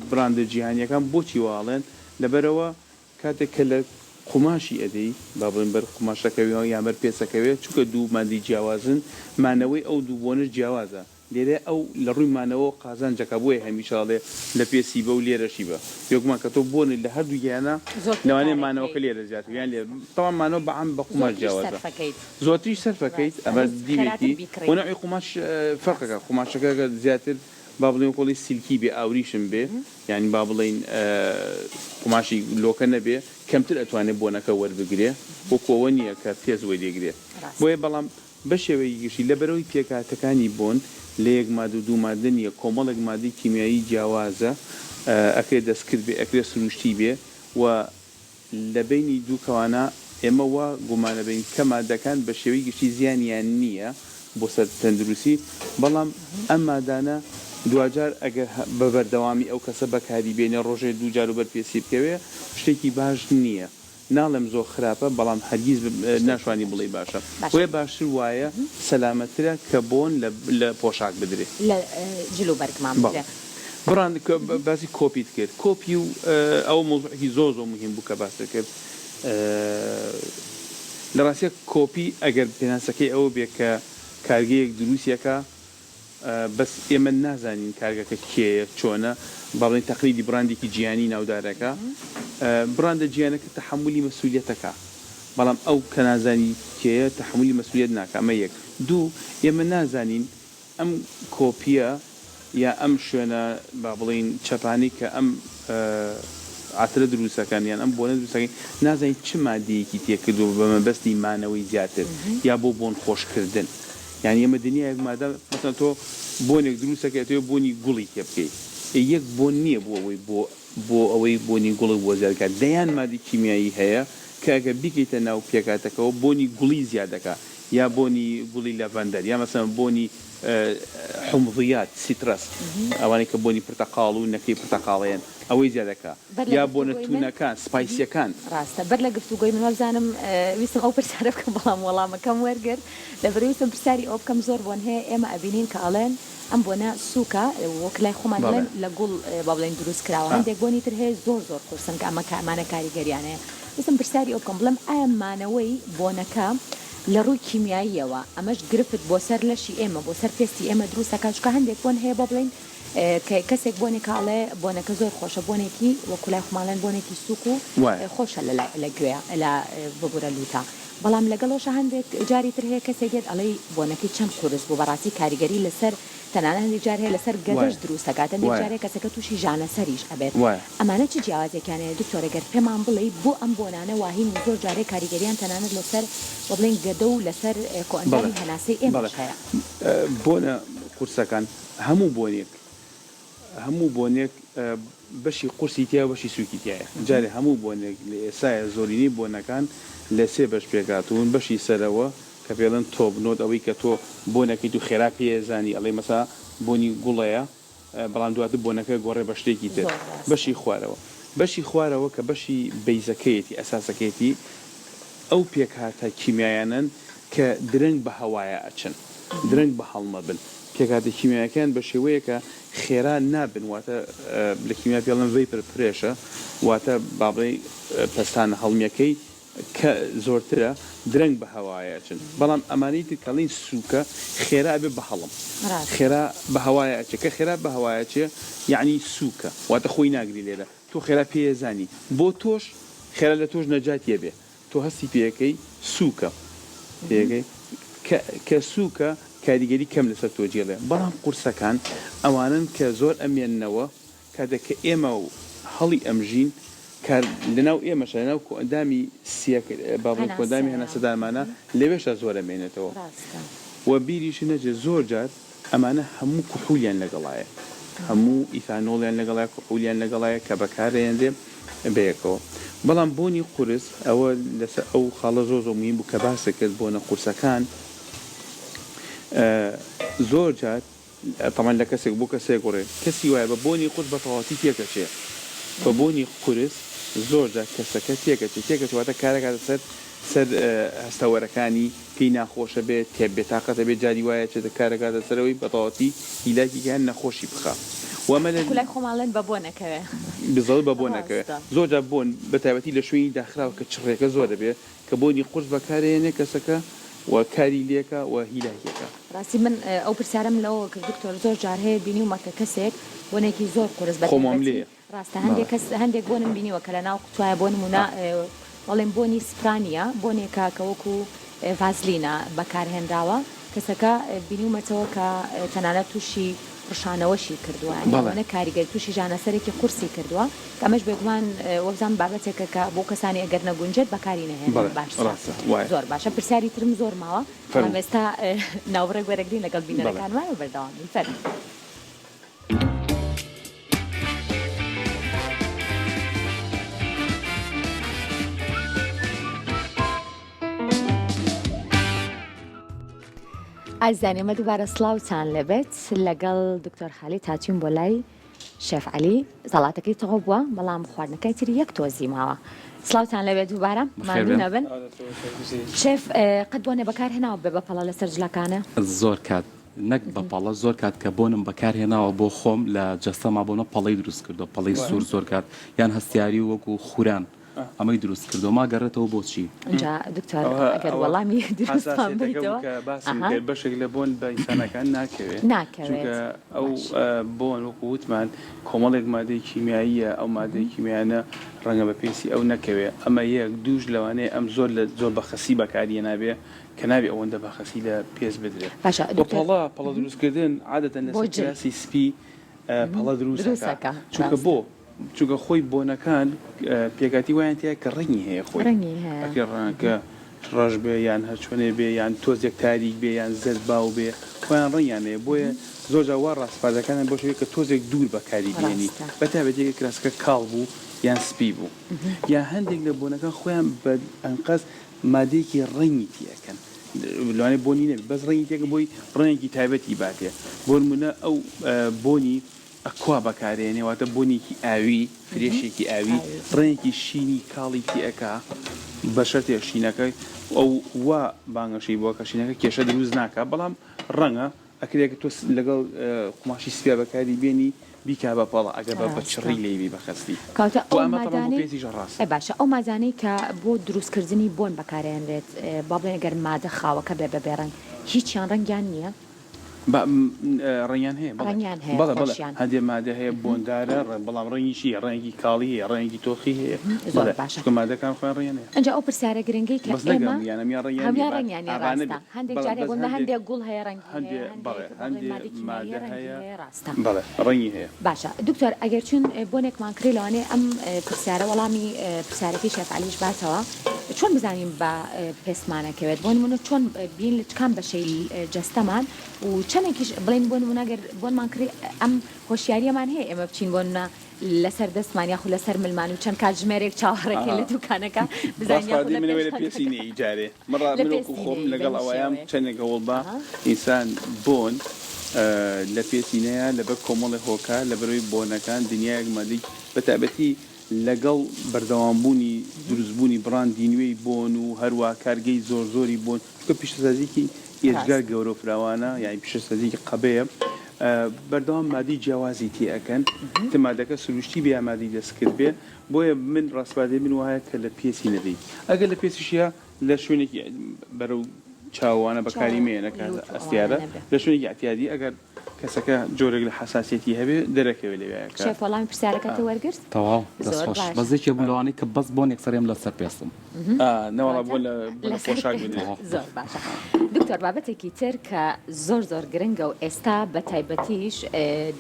بڕاندە جیهانیەکان بۆچی وا ئەڵێن لەبەرئەوە کاتێک کە لە قوماشی ئەدەی با بڵێن بەر قوماشەکەوێ یان بەر پێستەکەوێ چونکە دوو مادەی جیاوازن مانەوەی ئەو دوو بۆنەش جیاوازە لێرە ئەو لە ڕووی مانەوەوە قازانج ئەکا بۆیە هەمیشە ئەڵێ لە پێستی بە و لێرەشی بە. بێگومان کە تۆ بۆنت لە هەردوو گیانە زۆرتر لەوانەیە پارەکەی. مانەوەکە لێرە زیاتر بێ یان لێرە تەبعەن مانەوە بە عام بە قوماش زۆرتریش جیاوازە. سەرفەکەیت. زۆرتریش سەرفەکەیت ڕاستە ئەمە خێراتر دیوێکی بیکڕیت. و نەوعی قوماش فەرق ئەکا ڕاستە. قوماشەکە گەر زیاتر. با بڵێین وەکۆڵی silky بێ ئاوریشم بێ یانی با بڵێین قوماشی لۆکە نەبێ کەمتر ئەتوانێ بۆنەکە وەربگرێ وەکو ئەوە نییە کە پێست وەریەگرێ بۆیە بەڵام بەشێوەیەکی گشتی لەبەرئەوەی پێکهاتەکانی بۆن لە یەک مادە و دوو مادە نییە کۆمەڵێک مادەی کیمیایی جیاوازە ئەکرێ دەستکرد بێ ئەکرێ سروشتی بێ و لە بەینی دوو کەوانە ئێمە وا گومانەبەین کە مادەکان بە شێوەی گشتی زیانیان نییە بۆ سەر تەندروستی، بەڵام ئەم مادانە دواجار ئەگەر بە بەردەوامی ئەو کەسە بەکاری بێنێ ڕۆژێ دوو جار و بەر پێستی بکەوێ شتێکی باش نییە. ناڵێم زۆر خراپە بەڵام هەرگیز شتێکی ناشوانی باش بڵێی باشە. باشە. بۆیە باشتر وایە سەلامەترە کە بۆن لە لە پۆشاک بدرێ. لە جل و بەرگمان بەڵێ. بدرێ. بڕان کە باسی کۆپیت کرد کۆپی و ئەوە مەوزوعێکی زۆر زۆر موهیم بوو کە باست کرد لە ڕاستیا کۆپی ئەگەر پێناسەکەی ئەوە بێ کە کارگەیەک دروستی ئەکا بەس ئێمە نازانین کارگەکە کێیە چۆنە با بڵێین تەقلیدی بڕاندێکی جیهانی ناودارەکە بڕاندە جیهانەکە تەحەمولی مەسولیەتەکە بەڵام ئەو کە نازانی کێیە تەحەمولی مەسولیەت ناکا ئەمە یەک دوو ئێمە نازانین ئەم کۆپیە یا ئەم شوێنە با بڵێین چەپانەی کە ئەم عەترە دروست ئەکەن یان ئەم بۆنە دروست ئەکەن نازانین چ مادەیەکی تێکردوە بە مەبەستی مانەوەی زیاتر یا بۆ بۆن خۆش کردن یانی ئێمە دنیایەک مادە مەسەلەن تۆ بۆنێک دروست ئەکەی ئەتەوێ بۆنی گوڵی تێ بکەی ئێ یەک بۆن نیە بۆ ئەوەی بۆ بۆ ئەوەی بۆنی گوڵت بۆ زیاد کات دەیان مادەی کیمیایی هەیە کە ئەگەر بیکەیتە ناو پێکهاتەکەوە بۆنی گوڵی زیاد دەکا یا بۆنی گوڵی lavender یا مەسەلەن بۆنی حومضیات citrus ئەوانەی کە بۆنی پرتەقاڵ و نەکەی پرتەقاڵەیەن ئەوەی زیاد دەکا بەر لە یا بۆنە گفتوگۆی من توونەکان spicy یەکان. ڕاستە بەر لە گفتوگۆی من وابزانم ویستم ئەو پرسیارە بکەم بەڵام وەڵامەکەم وەرگرت لەبەر ویستم پرسیاری ئەوە بکەم زۆر بۆن هەیە ئێمە ئەبینین کە ئەڵێن ئەم بۆنە سووکە وەک لای خۆمان بەڵێ. دەڵێن لە گوڵ با بڵێین دروست کراوە ئا. هەندێک بۆنی تر هەیە زۆر زۆر قورسن کە ئەمە کە ئەمانە کاریگەریان هەیە ویستم پرسیاری ئەوە بکەم بڵێم ئایا مانەوەی بۆنەکە لە ڕووی کیمیاییەوە ئەمەش گرفت بۆ سەر لەشی ئێمە بۆ سەر پێستی ئێمە دروست ئەکات چونکە هەندێک بۆن هەیە با بڵێین کە کەسێک بۆنێکە ئەڵێ بۆنەکە زۆر خۆشە بۆنێکی وەکو لای خۆمان ئەڵێن بۆنێکی سووک و وایە. خۆشە لە لای لە گوێ لە ببورە لووتە بەڵام لەگەڵەوەشا هەندێک جاری تر هەیە کەسێک دێت ئەڵێی بۆنەکەی چەند قورس بوو بەڕاستی کاریگەری لەسەر تەنانەت هەندێک جار هەیە لەسەر گەدەش وایە دروست ئەکات هەندێک وایە. جار هەیە کەسەکە تووشی ژانەسەریش ئەبێت وایە. ئەمانە چ جیاوازیەکیان هەیە دکتۆر گەر پێمان بڵێی بۆ ئەم بۆنانە واهین و زۆر جارێ کاریگەریان تەنانەت لەسەر وە بڵێین گەدە و لەسەر بەڵێ کۆئەندامی هەناسەی بەڵێ ئێمەش هەیە. بۆنە قورسەکان هەموو بۆنێک هەموو بۆنێک بەشی قورسی تیایە و بەشی سووکی تیایە. جارێ هەموو بۆنێک لە ئێسایە زۆرینەی بۆنەکان لە سێ بەش پێکهاتوون، بەشی سەرەوە کە پێی ئەڵێن top note ئەوەی کە تۆ بۆنەکەیت و خێرا پێی ئەزانی ئەڵێی مەسا بۆنی گوڵەیە بەڵام دواتر بۆنەکە گۆڕێ بە شتێکی تر. زۆر ڕاستە. بەشی خوارەوە بەشی خوارەوە کە بەشی base ەکەیەتی ئەساسەکەیەتی ئەو پێکهاتە کیمیایانەن کە درەنگ بە هەوایا ئەچن درەنگ بە هەڵمەبن پێکهاتە کیمیایەکەیان بە شێوەیەکە خێرا نابن واتە لە کیمیا پێ ئەڵێن vapor pressure واتە با بڵێی پەستانە هەڵمیەکەی کە زۆرترە درەنگ بە هەوایە ئەچن بەڵام ئەمانەی تر کە ئەڵێین سووکە خێرا ئەبێ بە هەڵم ڕاستە. خێرا بە هەوایە ئەچێ کە خێرا بە هەوایە ئەچێ یەعنی سووکە واتە خۆی ناگری لێرە تۆ خێرا پێی ئەزانی بۆ تۆش خێرا لە تۆش نەجاتی ئەبێ تۆ هەستی پێ ئەکەی سووکە تێگەی کە کە سووکە کاریگەری کەم لەسەر تۆ جێڵێ بەڵام قورسەکان ئەوانەن کە زۆر ئەمێننەوە کاتێک کە ئێمە و هەڵی ئەمژین کار لەناو ئێمەشا لەناو کۆئەندامی سیەک با بڵێین کۆئەندامی هەناسەیە هەناسەدانمانا لەوێشا زۆر ئەمێنێتەوە ڕاستە. و بیریشت نەچێت زۆر جار ئەمانە هەموو کحولیان لەگەڵایە هەموو ئیثانۆڵیان لەگەڵایە کحولیان لەگەڵایە کە بەکارئەهێنرێ بەیەکەوە بەڵام بۆنی قورس ئەوە لەسەر ئەو خاڵە زۆر زۆر موهیم بوو کە باست کرد بۆنە قورسەکان زۆر جار تەبعەن لە کەسێک بۆ کەسێک گۆڕێ کەسی وایە بە بۆنی قورس بە تەواوەتی تێکەچێ بە بۆنی قورس زۆر جار کەسەکە تێکەچێ تێکەچێ واتە کارەکاتە سەر سەر هەستەوەرەکانی پێی ناخۆشە بێ تێ بێتاقەتە بێ جاری وایە چێتە کارەکاتە سەرەوەی بە تەواوەتی هیلاکی کە یان نەخۆشی بخا و ئەمە لە وەکو لای خۆمان ئەڵێن بە بۆ نەکەوێ. بزەڵ بە بۆ نەکەوێ ڕاستە. زۆر جار بۆن بە تایبەتی لە شوێنی داخراو کە چڕیەکە زۆر ئەبێ کە بۆنی قورس بەکارئەیەنێ کەسەکە و کاری لێکا و هیلاکیەکا. ڕاستی من ئەو پرسیارەم لەوەوە کرد دکتۆر زۆر جار هەیە بینیومە کە کەسێک بۆنێکی زۆر قورس بە خۆمام تایبەتی لێیە. ڕاستە هەندێک بەڵێ. کەس هەندێک بۆنم بینیوە کە لە ناو قوتوایە بۆ نموونە بەڵێم بۆنی سپرا نییە بۆنێکە کە وەکو ڤازلینە بەکارهێنراوە کەسەکە بینیومەتەوە کە تەنانەت تووشی. ڕشانەوەشی کردووە یانی بەڵێ. ئەوەنە کاریگەری تووشی ژانەسەرێکی قورسی کردووە کە ئەمەش بێگومان وەبزانم بابەتێکە کە بۆ کەسانی ئەگەر نەگونجێت بەکاری نەهێنن بەڵێ باشترە. ڕاستە وایە. زۆر باشە پرسیاری ترم زۆر ماوە بەڵام فەرموو. ئێستا ناوبڕێک وەرەگرین لەگەڵ بەڵێ. بینەرەکانمان و بەردەوام بین فەرموو. ئازیزان ئێمە دووبارە سڵاوتان لێبێت لەگەڵ دکتۆر خالی تاچین بۆ لای شێف عەلی سەڵاتەکەی تەواو بووە بەڵام خواردنەکەی تری یەک تۆزی ماوە سڵاوتان لەوێ دووبارە ماندوو نەبن شێف قەت بۆنێ بەکار هێناوە بێ بە پەڵە لەسەر جلەکانە زۆر کات نەک بە پەڵە زۆر کات کە بۆنم بەکار هێناوە بۆ خۆم لە جەستەما بۆنە پەڵەی دروست کردووە پەڵەی سوور زۆر کات یان هەستیاری وەکو خوران ئەمەی دروست کردووە ماگەڕێتەوە بۆچی؟ ئینجا دکتۆر ئەگەر وەڵامی دروستمان بەیتەوە کە باسم کرد بەشێک لە بۆن بە ئینسانەکان ناکەوێت ناکەوێت چونکە ئەو بۆن وەکو وتمان کۆمەڵێک مادەی کیمیاییە ئەو مادەی کیمیایانە ڕەنگە بە پێستی ئەو نەکەوێ ئەمە یەک دووش لەوانەیە ئەم زۆر لە زۆر بە خەسی بەکاری هێنابێ کە نابێ ئەوەندە بە خەسی لە پێست بدرێ باشە وە دکتۆر پەڵە پەڵە دروستکردن عادەتەن بۆ لەسەر جل کراسی سپی پەڵە دروست دروست ئەکا ئەکا چونکە ڕاستە بۆ چونکە خۆی بۆنەکان پێکهاتی وایان تیایە کە ڕەنگی هەیە خۆی ڕەنگی هەیە. ئەکرێ ڕەنگەکە ڕەش بێ یان هەرچۆنێ بێ یان تۆزێک تاریک بێ یان زەرد باو بێ خۆیان ڕەنگیان هەیە بۆیە زۆر جار وا ڕاسپاردەکانیان بۆ شێوەیە کە تۆزێک دوور بەکاری بهێنی ڕاستە. بە تایبەتی ئەگەر کراسەکە کاڵ بوو یان سپی بوو یان هەندێک لە بۆنەکان خۆیان بە ئەنقەست مادەیەکی ڕەنگی تێ ئەکەن لەوانەیە بۆنی نەبێ بەس ڕەنگی تێ ئەکەن بۆی ڕەنگێکی تایبەتی باتێ بۆ نموونە ئەو بۆنی ئەکوا بەکارێنێ واتە بۆنێکی ئاوی فرێشێکی ئاوی ڕەنگێکی شینی کاڵی تێ ئەکا بە شەرتێ شینەکە ئەو وا بانگەشەی بۆ کە شینەکە کێشە دروست ناکا بەڵام ڕەنگە ئەکرێ تۆ لەگەڵ قوماشی سپیا بەکاری بێنی بیکا بە پەڵە ئەگەر بە بە چڕی لێی بی بە خەستی کەواتە وە ئەو ئەمە تەبعەن بۆ مادانەی پێستیش ڕاستە. ئێ باشە ئەو مادانەی کە بۆ دروست کردنی بۆن بەکارئەهێنرێت با بڵێین ئەگەر مادە خاوەکە بێ بە بێ ڕەنگ هیچیان ڕەنگیان نییە؟ با ڕەنگیان هەیە بەڵێ ڕەنگیان هەیە بەڵێ بەڵێ خۆشیان. هەندێ مادە هەیە بۆندارە ڕەنگ بەڵام ڕەنگیشی هەیە ڕەنگێکی کاڵی هەیە ڕەنگێکی تۆخی هەیە زۆر بەڵێ باشە چونکە مادەکان خۆیان ڕەنگیان هەیە. ئینجا ئەو پرسیارە گرنگەی کە بەس نەک ئێمە هەموویان هەموویان ڕەنگیان نییە هەموویان با ڕەنگیان نییە ئاوا ڕاستە نەبێ هەندێک بەڵێ جار هەیە بەس بۆ نموونە هەندێک هەندێک گوڵ هەیە ڕەنگی هەندێ هەیە هەندێک بەڵێ بە بڵێین هەندێ مادەی کیمیایی مادە هەیە ڕەنگی هەیە هەیە ڕاستە. بەڵێ ڕەنگی هەیە. باشە دکتۆر ئەگەر چون بۆنێکمان کڕی لەوانەیە ئەم پرسیارە وەڵامی پرسیارەکەی شێف عەلیش باتەوە چۆن بزانین بە پێستمان ئەکەوێت بۆ نمونە چۆن بین لە کام بەشەی جەستەمان و چەندێکیش بڵێن بۆ نمونە گەر بۆنمان کڕی ئەم هۆشیاریەمان هەیە ئێمە بچین بۆ نمونە لەسەر دەستمان یاخود لەسەر ملمان و چەند کاتژمێرێک چاوەڕێکەین لە دوکانەکە بزانین ڕاست یاخود لە من پێش لە پێسی نەیی جارێ من ڕا لە من وەکو پێستی خۆم نەیی لەگەڵ بە هیچ ئەوەیام شێوەیەک چەندێک هەوڵ با ئەها. ئینسان بۆن لە پێسی نەیا لەبەر کۆمەڵێ هۆکار لەبەرئەوەی بۆنەکان دنیایەک مادەی بەتایبەتی لەگەڵ بەردەوامبوونی دروستبوونی بڕاندی نوێی بۆن و هەروا کارگەی زۆر زۆری بۆن چونکە پیشەسازییەکی ئێجگار ڕاستە. گەورە و فراوانە یانی پیشەسازییەکی قەبەیە بەردەوام مادەی جیاوازی تێ ئەکەن تر مادەکە سروشتی بێ یا مادەی دەستکرد بێ بۆیە من ڕاسپاردەی من وایە کە لە پێستی نەدەی ئەگەر لە پێستیشیا لە شوێنێکی بەرەو چاوانە بەکاری چاو مەیەنە کە لوت و ئەوانە ئەستیارە نەبێ. لە شوێنێکی ئیعتیادی ئەگەر کەسەکە جۆرێک لە حەساسیەتی هەبێ دەرەکەوێ لەوێ کە شێف وەڵامی پرسیارەکەت وەرگرت؟ تەواو دەست زۆر خۆش باشە. بەس یەکێ بووم لەوانەی کە بەس بۆن یەکسەر ێم لەسەر پێستم. ئا نەوەڵا واتە بۆ لە بۆ لە لەسەر پۆشاک پێست بدرێ. زۆر باشە دکتۆر بابەتێکی تر کە زۆر زۆر گرنگە و ئێستا بە تایبەتیش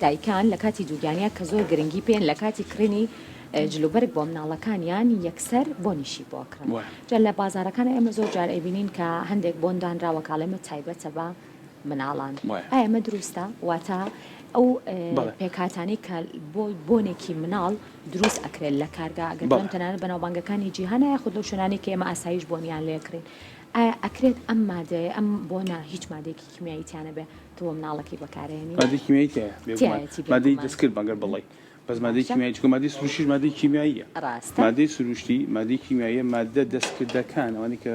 دایکان لە کاتی دووگیانیا کە زۆر گرنگی پێن لە کاتی کڕینی جلوبەرگ بۆ مناڵەکانیان یەکسەر بۆنیشی بۆ ئەکڕن وایە. جا لە بازاڕەکانا ئێمە زۆر جار ئەیبینین کە هەندێک بۆن دانراوە کە ئەڵێ تایبەتە بە مناڵان وایە. ئایا ئەمە دروستە؟ واتە ئەو بەڵێ. پێکهاتانەی کە بۆ بۆنێکی مناڵ دروست ئەکرێت لە کارگا ئەگەر بەڵێ. بڵێم تەنانەت بەناوبانگەکانی جیهانە یاخود لەو شوێنانەی کە ئێمە ئاساییش بۆنیان لێ ئەکڕین ئایا ئەکرێت ئەم مادەیە ئەم بۆنە هیچ مادەیەکی کیمیایی تیا نەبێ تۆ بۆ مناڵەکەی بەکارئەهێنی؟ مادەی کیمیایی تیایە بێگومان تیایەتی مادەی بێگومان. دەستکرد مەگەر بڵێی بەس مادەی باشە. کیمیایی چونکە مادەی سروشتیش مادەی کیمیاییە ڕاستە. مادەی سروشتی مادەی کیمیاییە مادە دەستکردەکان ئەوانەی کە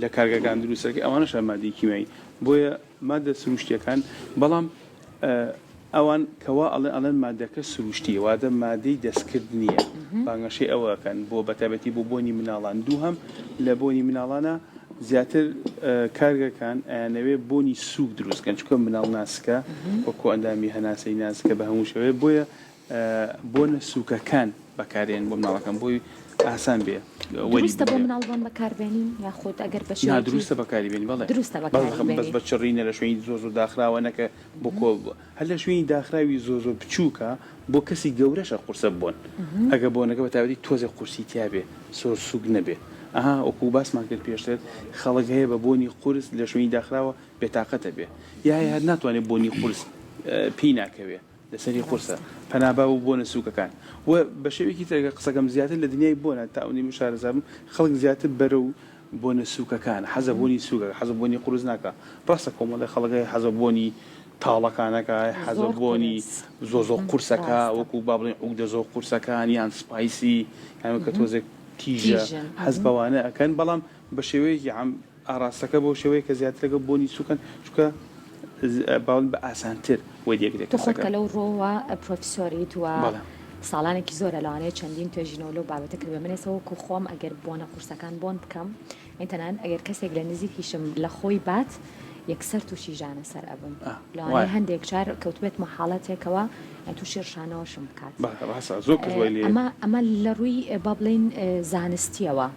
لە کارگەکان دروست دەکرێت ئەوانەش هەر مادەی کیمیایی بۆیە مادە سروشتیەکان بەڵام ئەوان کەوا ئەڵێن ئەڵێن مادەکە سروشتیە واتە مادەی دەستکرد نییە بانگەشەی ئەوە ئەکەن بۆ بەتایبەتی بۆ بۆنی مناڵان دووهەم لە بۆنی مناڵانە زیاتر کارگەکان ئەیانەوێ بۆنی سووک دروست کەن چونکە مناڵ ناسکە وە کۆئەندامی هەناسەی ناسکە بە هەموو شێوەیە بۆیە بۆنە سووکەکان بەکارێن بۆ مناڵەکان بۆی ئاسان بێ. وەری دروستە بۆ بگرێ. مناڵ بۆن بەکاربێنین یاخود ئەگەر بە نا شێوەیەکی دروستە بەکاری بێنی بەڵێ دروستە بەس بەکاری بەس بێنین. بە چڕی نە لە شوێنی زۆر زۆر داخراوە نەکە بۆ کۆ هەر لە شوێنی داخراوی زۆر زۆر بچووکە بۆ کەسی گەورەشە قورسە بۆن ئەگەر بۆنەکە بە تایبەتی تۆزێک قورسی تیابێ زۆر سووک نەبێ ئەها وەکوو باسمان کرد پێشتر خەڵک هەیە بە بۆنی قورس لە شوێنی داخراوە بێتاقەت ئەبێ یا هەیە هەر ناتوانێ بۆنی قورس پێی ناکەوێ لەسەری قورسە پەنا با بۆ بۆنە سووکەکان و بە شێوەیەکی تر ئەگەر قسەکەم زیاتر لە دنیای بۆنە تا ئەوەندەی من شارەزا بم خەڵک زیاتر بەرەو بۆنە سووکەکانە حەز بە بۆنی سووک ئەکا حەز بە بۆنی قورس ناکا ڕاستە کۆمەڵێ خەڵک هەیە حەز بە بۆنی تاڵەکان ئەکا حەز بە زۆر بۆنی قورس زۆر زۆر قورسەکە ڕاستە وەکوو با بڵێین عودە زۆر قورسەکان یان spicy یان کە تۆزێک تیژە تیژن حەز بەوانە ئەکەن بەڵام بە شێوەیەکی عام ئاڕاستەکە بەو شێوەیە کە زیاتر لەگەڵ بۆنی سووکن چونکە باوەڕ بە ئاسانتر وەریەگرێ تۆ خۆت کەسەکە. کە لەو ڕووەوە پرۆفیسۆریت و بەڵێ. ساڵانێکی زۆرە لەوانەیە چەندین توێژینەوە لەو بابەتە کردبێ من ئێستا وەکو خۆم ئەگەر بۆنە قورسەکان بۆن بکەم یانی تەنانەت ئەگەر کەسێک لە نزیکیشم لە خۆی بات یەکسەر تووشی ژانە سەر ئەبم ئا لەوانەیە وایە. هەندێک جار کەوتبێتمە حاڵەتێکەوە تووشی ڕشانەوەشم بکات. بەڵێ ڕاستە زۆر کەس وای لێ. ئەمە ئەمە لە ڕووی با بڵێین زانستییەوە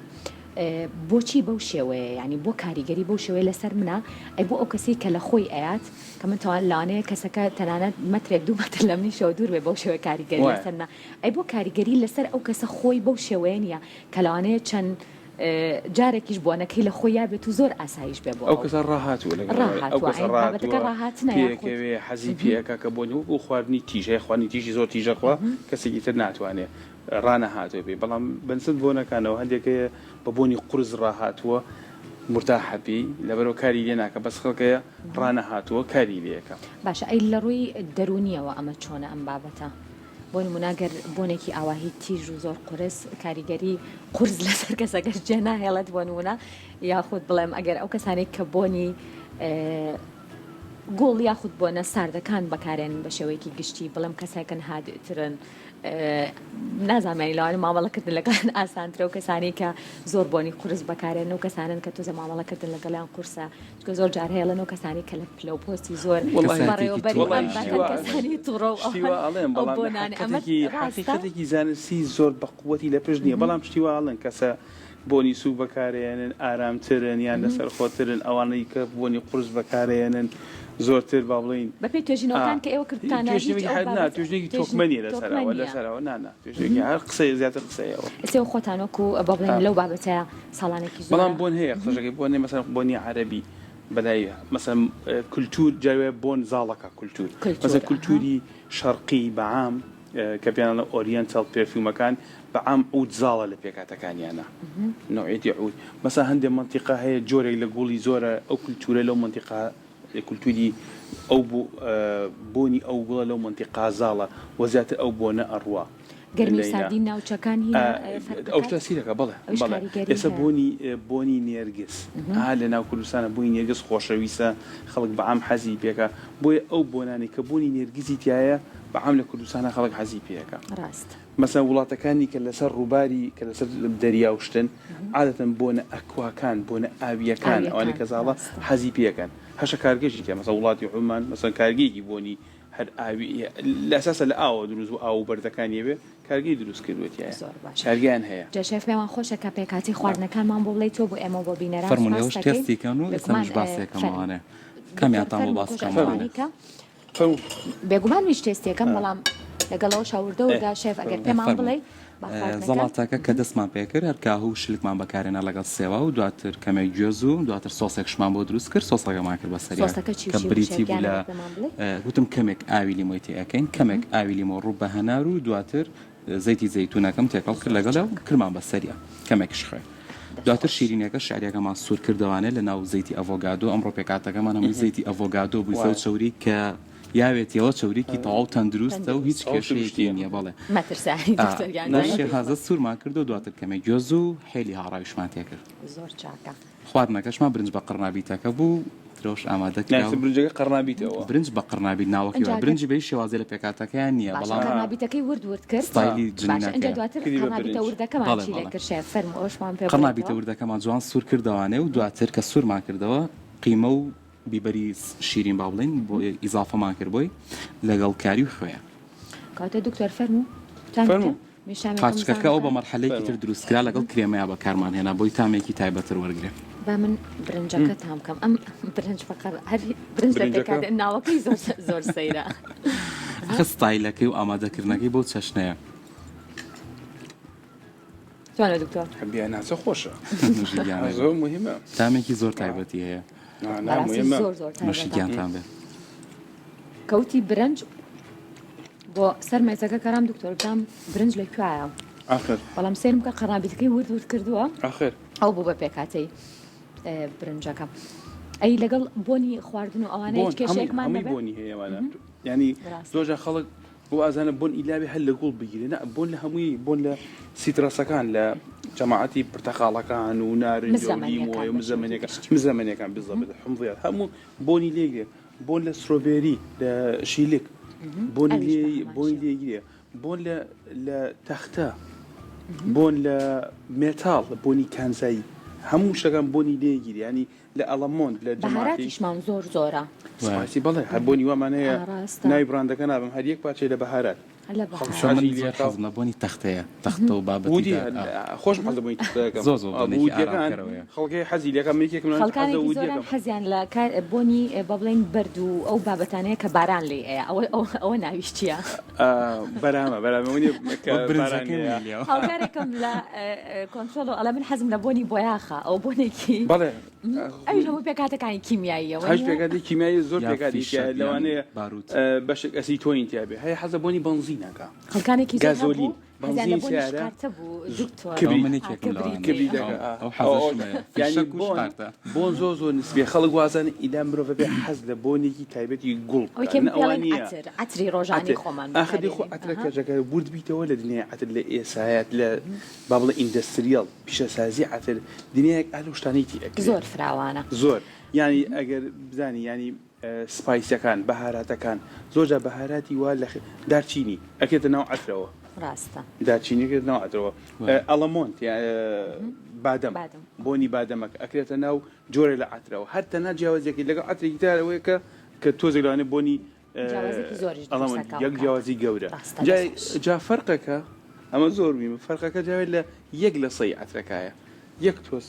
بۆچی بەو شێوەیە یانی بۆ کاریگەری بەو شێوەیە لەسەر منە ئەی بۆ ئەو کەسەی کە لە خۆی ئەیات کە من تەوان لەوانەیە کەسەکە تەنانەت مەترێک دوو مەتر لە منیشەوە دوور بێ بەو شێوەیە کاریگەری لەسەر منە ئەی بۆ کاریگەری لەسەر ئەو کەسە خۆی بەو شێوەیە نییە کە لەوانەیە چەند جارێکیش بۆنەکەی لە خۆی یابێت و زۆر ئاساییش بێ بۆ ئەو کەسە ڕاهاتووە لەگەڵ ئەو ڕاهاتووە کەسە بابەتەکە ڕاهاتووە ڕاهاتنە یاخود پێکەوێ حەزی پێ ئەکا کە بۆنی وەکو خواردنی تیژ هەیە خواردنی تیژی زۆر تیژە خوا کەسێکی تر ناتوانێ ڕانەهاتووە پێی بەڵام بەنسبەت بۆنەکانەوە هەندێک هەیە بە بۆنی قورس ڕاهاتووە مورتاحە پێی لەبەرئەوە کاری لێ ناکا بەس خەڵک هەیە ڕانەهاتووە کاری لێ ئەکا. باشە ئەی لە ڕووی دەروونیەوە ئەمە چۆنە ئەم بابەتە؟ بۆ نموونە گەر بۆنێکی ئاواهی تیژ و زۆر قورس کاریگەری قورس لەسەر کەسەکەش جێ ناهێڵێت بۆ نموونە یاخود بڵێم ئەگەر ئەو کەسانێک کە بۆنی گوڵ یاخود بۆنە ساردەکان بەکارێنن بە شێوەیەکی گشتی بڵێم کەسێکن هادئترن نازانم یانی لەوانە مامەڵەکردن لەگەڵیان ئاسانترە و کەسانی کە زۆر بۆنی قورس بەکارێن و کەسانن کە تۆزە مامەڵەکردن لەگەڵیان قورسە چونکە زۆر جار هەیە و کەسانی کە لە پلە و پۆستی زۆر بەڕێوەبەری کەسانی توڕە و شتی وا ئەڵێن ئەو بەڵام بۆنانە ئەمە حەقیقەتێکی ڕاستە حەقیقەتێکی زانستی زۆر بە قوەتی لە پشت نییە بەڵام شتی وا ئەڵێن کەسە بۆنی سووک بەکارێنن ئارامترن یان لەسەرخۆترن ئەوانەی کە بۆنی قورس بەکارێنن زۆرتر با بڵێین بەپێی توێژینەوەکان کە ئێوە کردتانە هیچ توێژینەوەیەکی ئەو هەر نا بابەتە توێژینەوەیەکی توێژ تۆکمە نییە تۆکمە لەسەرەوە نییە لەسەرەوە نا نا توێژینەوەیەکی هەر قسەیە زیاتر قسەیەوە ئێستا ئێوە خۆتان وەکو با بڵێین لەو بابەتەیە ساڵانێکی بەڵام زۆرە بۆن هەیە قسەشەکەی بۆن هەیە مەسەلەن بۆنی عەرەبی بەلای مەسەلەن کولتوور جاری وایە بۆن زاڵەکە کولتوور کولتوور مەسەلەن ئەها کولتووری شەرقی بە عام کە پێیان ئەڵێن oriental perfume ەکان بە عام عود زاڵە لە پێکهاتەکانیانا نەوعیەتی عود مەسەلەن هەندێ مەنتیقە هەیە جۆرێک لە گوڵی زۆرە ئەو کولتوورە لەو مەنتیقە کولتوری ئەو بۆنی ئەو گوڵە لەو مەنتیقا زاڵە و زیاتر ئەو بۆنە ئەڕوا. گەرمی و ساردی ناوچەکان هینا فەرق ئەوش دەکات؟ تەسیرەکە بەڵێ ئەویش بەڵێ کاریگەری ئێستا هەیە. بۆنی بۆنی نێرگز ئا لە ناو کوردستانە بۆنی نێرگز خۆشەویستە خەڵک بە عام حەزی پێکا بۆیە ئەو بۆنانەی کە بۆنی نێرگزی تیایە بە عام لە کوردستانە خەڵک حەزی پێکا. ڕاستە. مەسەلەن وڵاتەکانی کە لەسەر ڕووباری کە لەسەر دەریا و شتن عادەتەن بۆنە aqua کان بۆنە ئاوییەکان ئەوانەی ئاوییەکان کە زاڵە ڕاستە. حەزی پێکەن هەشە کارگەشی تیا مەسەلەن وڵاتی عومان مەسەلەن کارگەیەکی بۆنی هەر ئاوی لە ئەساسا لە ئاوەوە دروست بوو ئاو و بەردەکان یەوێ کارگەی دروست کردووە تیایا زۆر باشە کارگەیان هەیە. جا شێف پێمان خۆشە کە پێکهاتەی خواردنەکانمان بۆ بڵێیتەوە بۆ ئێمە و بۆ بینەران فەرموون سوپاست ئێوەش دەکەین تێستی کەن و ئێستا بێگومان منیش باسێکەم فەرموو ئەوانێ دکتۆر کامیانتان بۆ فەرموو باس تۆش بکەم فەرموو ئەتوانی ئەوانێ کە فەرموو. بێگومان منیش تێستیەکەم بەڵام لەگەڵ ئەوەشا وردە وردە شێف ئەگەر پێمان فەرموو. بڵێی با خواردنەکە زەڵاتەکە کە دەستمان پێکرد هەر کاهوو و شلکمان بەکارهێنا لەگەڵ سێوا و دواتر کەمێک گوێز و دواتر سۆسێکشمان بۆ دروست کرد سۆسەکەمان کرد بەسەریا سۆسەکە چی و کە چی بوو بریتی شێف بوو گیان لە ئەگەر پێمان بڵێی؟ گوتم کەمێک ئاوی لیمۆی تێ ئەکەین کەمێک ئاوی لیمۆ ڕوو بە هەنار و دواتر زەیتی زەیتونەکەم تێکەڵ کرد زۆر لەگەڵیا و چاک. کرمان بەسەریا کەمێکش خوێ دەست دواتر خۆش. شیرینیەکە شعریەکەمان سوور کردەوانێ لە ناو زەیتی ئەڤۆگادۆ ئەمڕۆ پێکهاتەکەمان هەمووی زەیتی ئەڤۆگادۆ بوو زەو وایە. چەوری کە یاوێتیەوە چەوریکی تەواو تەندروستە و هیچ تەندروستە. تەواو کێشەیەکی سروشتیە. نییە بەڵێ مەترسە یانی ئا دکتۆر گیان بەو جا شێوازە سوورمان کرد و دواتر کەمێک گوێز و هێلی هاڕاویشمان تێکرد. زۆر چاکە. خواردنەکەشمان برنج بە قڕنابیتەکە بوو ترۆش ئامادە نا کرا ئێستا و برنجەکە قەڕنابیتەوە. برنج بە قڕنابیت ناوەکەی ئینجا وایە گەر برنجی بە هیچ شێوازێ لە پێکهاتەکەیان نییە باشە بەڵام قەرنابیتەکەی ورد ورد کرد ستایلی باشە جنینەکەیە. ئینجا دواتر کردی بە قەرنابیتە برنج. وردەکەمان بەڵێ چی لێ بەڵێ کرد شێف فەرموو ئەوەشمان پێ قەرنابیتە بڵێیتەوە. وردەکەمان جوان سوور کردەوانێ و دواتر کە سوورمان کردەوە قیمە و بیبەری شیرین با بڵێین بۆ ئیزافەمان کرد بۆی لەگەڵ کاری و خوێ. کەواتە دکتۆر فەرموو تام فەرموو بکە. قارچکەکە ئەو بە مەرحەلەیەکی تر دروست کرا لەگەڵ کرێمەیا بەکارمان هێنا بۆی تامێکی تایبەتر وەرگرێ. با من برنجەکە تام کەم ئەم برنج فەقەر هەر برنج لە پێکهاتە ناوەکەی زۆر زۆر سەیرە. ئەخە ستایلەکەی و ئامادەکردنەکەی بەو چەشنەیە. چۆنە دکتۆر؟ بیاناسە خۆشە زۆر مهمە تامێکی زۆر تایبەتی هەیە. زۆر زۆر نوشی گیانتان بێ. کەوتی برنج بۆ سەر مێزەکە کەرام دکتۆر بزانم برنج لە کوایە ئاخر بەڵام سەیرم کە قەرنابیتەکەی ورد ورد کردووە ئاخر ئەو بوو بە پێکهاتەی برنجەکە ئەی لەگەڵ بۆنی خواردن و ئەوانە هیچ کێشەیەکمان هەمووی بۆنی هەیە ئەوانە ینی زۆر خەڵک بۆ ئازانە بۆن ئیلاوی هەر لە گوڵ بگیرێ نا بۆن لە هەمووی بۆن لە citrus ەکان لە جەماعەتی پرتەقاڵەکان و نارنج و لیمۆ و مزەمەنیەکان مزەمەنیەکان بزەبت حمضیات هەموو بۆنی لێگرێ بۆن لە strawberry لە شیلک بۆنی لێ بۆنی لێگرێ بۆن لە لە تەختە بۆن لە مێتاڵ بۆنی کانزایی هەموو شتەکان بۆنی لێگیری ینی لە ئەڵەمۆند لە بەهاراتیشمان زۆر زۆرە spicy بەڵێ هەر بۆنی وامان هەیە ناوی بڕاندەکە نابم هەر یەک پارچەی لە بەهارات حەزم لە بۆنی تەختەیە تەختە و بابەتی خۆشم حەز لە بۆنی تەختەکەم زۆر زۆر بۆنێکی ئارامکەرەوەیە خەڵکی حەزی لەکەم یەکێکم لە خەڵکانێکی زۆریان حەزیان لە بۆنی بە بڵێین بەرد و ئەو بابەتانەیە کە باران لێی ئەیە ئەوە ئەوە ناویش چییە؟ بەرامە بەرامە کە هاوکارێکم لە کۆنترۆڵ ئەڵێ من حەزم لە بۆنی بۆیاخە ئەو بۆنێکی بەڵێ ئەویش هەموو پێکهاتەکانی کیمیاییە هەش پێکهاتەی کیمیایی زۆر پێکهاتەی تیایە لەوانەیە بەشێک ئەسیتۆنی تیا بێ هەیە حەز لە بۆنی بەنزین ئەکا خەڵکانێکی زۆر گازۆلین هەبوو حەزیان لە بەنزین بۆنی سیارە شقارتە بوو دکتۆر کبریت من یەکێکم لەوانە کبریتەکە ئەو حەزەشم هەیە یانی فیشەک و بۆن شقارتە بۆن زۆر زۆر نسبیە خەڵک وازانێ ئیلا مرۆڤ بێ حەز لە بۆنێکی تایبەتی گوڵ ئەوەی بکات کە نە ئەوە پێڵێن نییە عەتر عەتری ڕۆژانەی عەتر خۆمان ئاخر دی خۆ بەکارێنین عەترە ئەها کەشەکە ورد بیتەوە لە دنیای عەتر لە ئێسایەت لە با بڵێ industrial پیشەسازی عەتر دنیایەک ئا لەو شتانەی تی ئەکرێ زۆر فراوانە. زۆر یانی ئەگەر بزانی یانی spice ەکان بەهاراتەکان زۆر جار بەهاراتی وا لە دارچینی ئەکرێتە ناو عەترەوە ڕاستە. دارچینی ئەکرێتە ناو عەترەوە ئەڵەمۆنت یا بادەم بۆنی بادەمەکە ئەکرێتە ناو جۆرێ لە عەترەوە هەر تەنها جیاوازیەکەی لەگەڵ عەترێکی تر ئەوەیە کە کە تۆزێک لەوانەیە بۆنی جیاوازێکی زۆریش دروست ئەکا یەک جیاوازی گەورە جا فەرقەکە ئەمە زۆر مهمە فەرقەکە جاوێ لە یەک لە سەی عەترەکایە یەک تۆز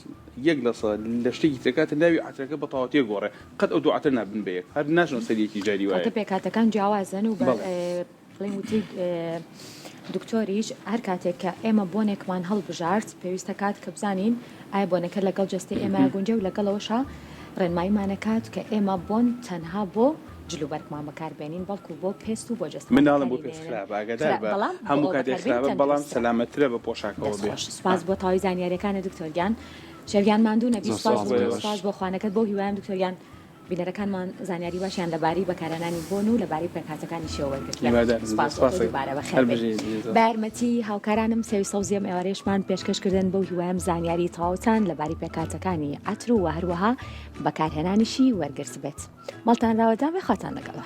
یەک لە سە لە شتێکی ترەکاتە ناوی عەترەکە بە تەواوەتی گۆڕێ قەت ئەو دوو عەترە نابن بە یەک هەر ناچنە سەر یەکی جاری وایە کاتە پێکهاتەکان جیاوازن و بە بڵێین وتەی دکتۆریش هەر کاتێک کە ئێمە بۆنێکمان هەڵبژارد پێویستە کات کە بزانین ئایا بۆنەکە لەگەڵ جەستەی ئێمە گونجێ و لەگەڵەوەشا ڕێنماییمانەکات کە ئێمە بۆن تەنها بۆ جلوبەرگمان بەکاربێنین بەڵکو بۆ پێست و بۆ جەستەمان من ناڵێم بۆ بەکاری پێست نەهێنن خراپە ئاگادار خرا بە بەڵام بۆ هەموو ئەوە کاتێک بەکاربێنین خراپە بەڵام تەندروستترە سەلامەتترە بە پۆشاکەوە دەست بێ خۆش سوپاس بۆ تەواوی زانیاریەکانت دکتۆر گیان شێر گیان ماندوو نەبی زۆر سوپاس سوپاس بۆ بۆ تۆ ئێوەش. سوپاس بۆ خوانەکەت بەو هیوایەم دکتۆر گیان بینەرەکانمان زانیاری باشیان لەبارەی بەکارهێنانی بۆن و لەبارەی پێکهاتەکانیشیەوە وەرگرتبێت. هیوادارم. سوپاس بۆ تۆ سوپاس. دووبارە هەر بەخێربێی. بژیت. بە یارمەتی هاوکارانم سێوی سەوزی ئەم ئێوارەیەشمان پێشکەش کردن بەو هیوایەم زانیاری تەواوتان لەبارەی پێکهاتەکانی عەتر و هەروەها بەکارهێنانیشی وەرگرتبێت. ماڵتان راوەدان بێ خواتان لەگەڵ.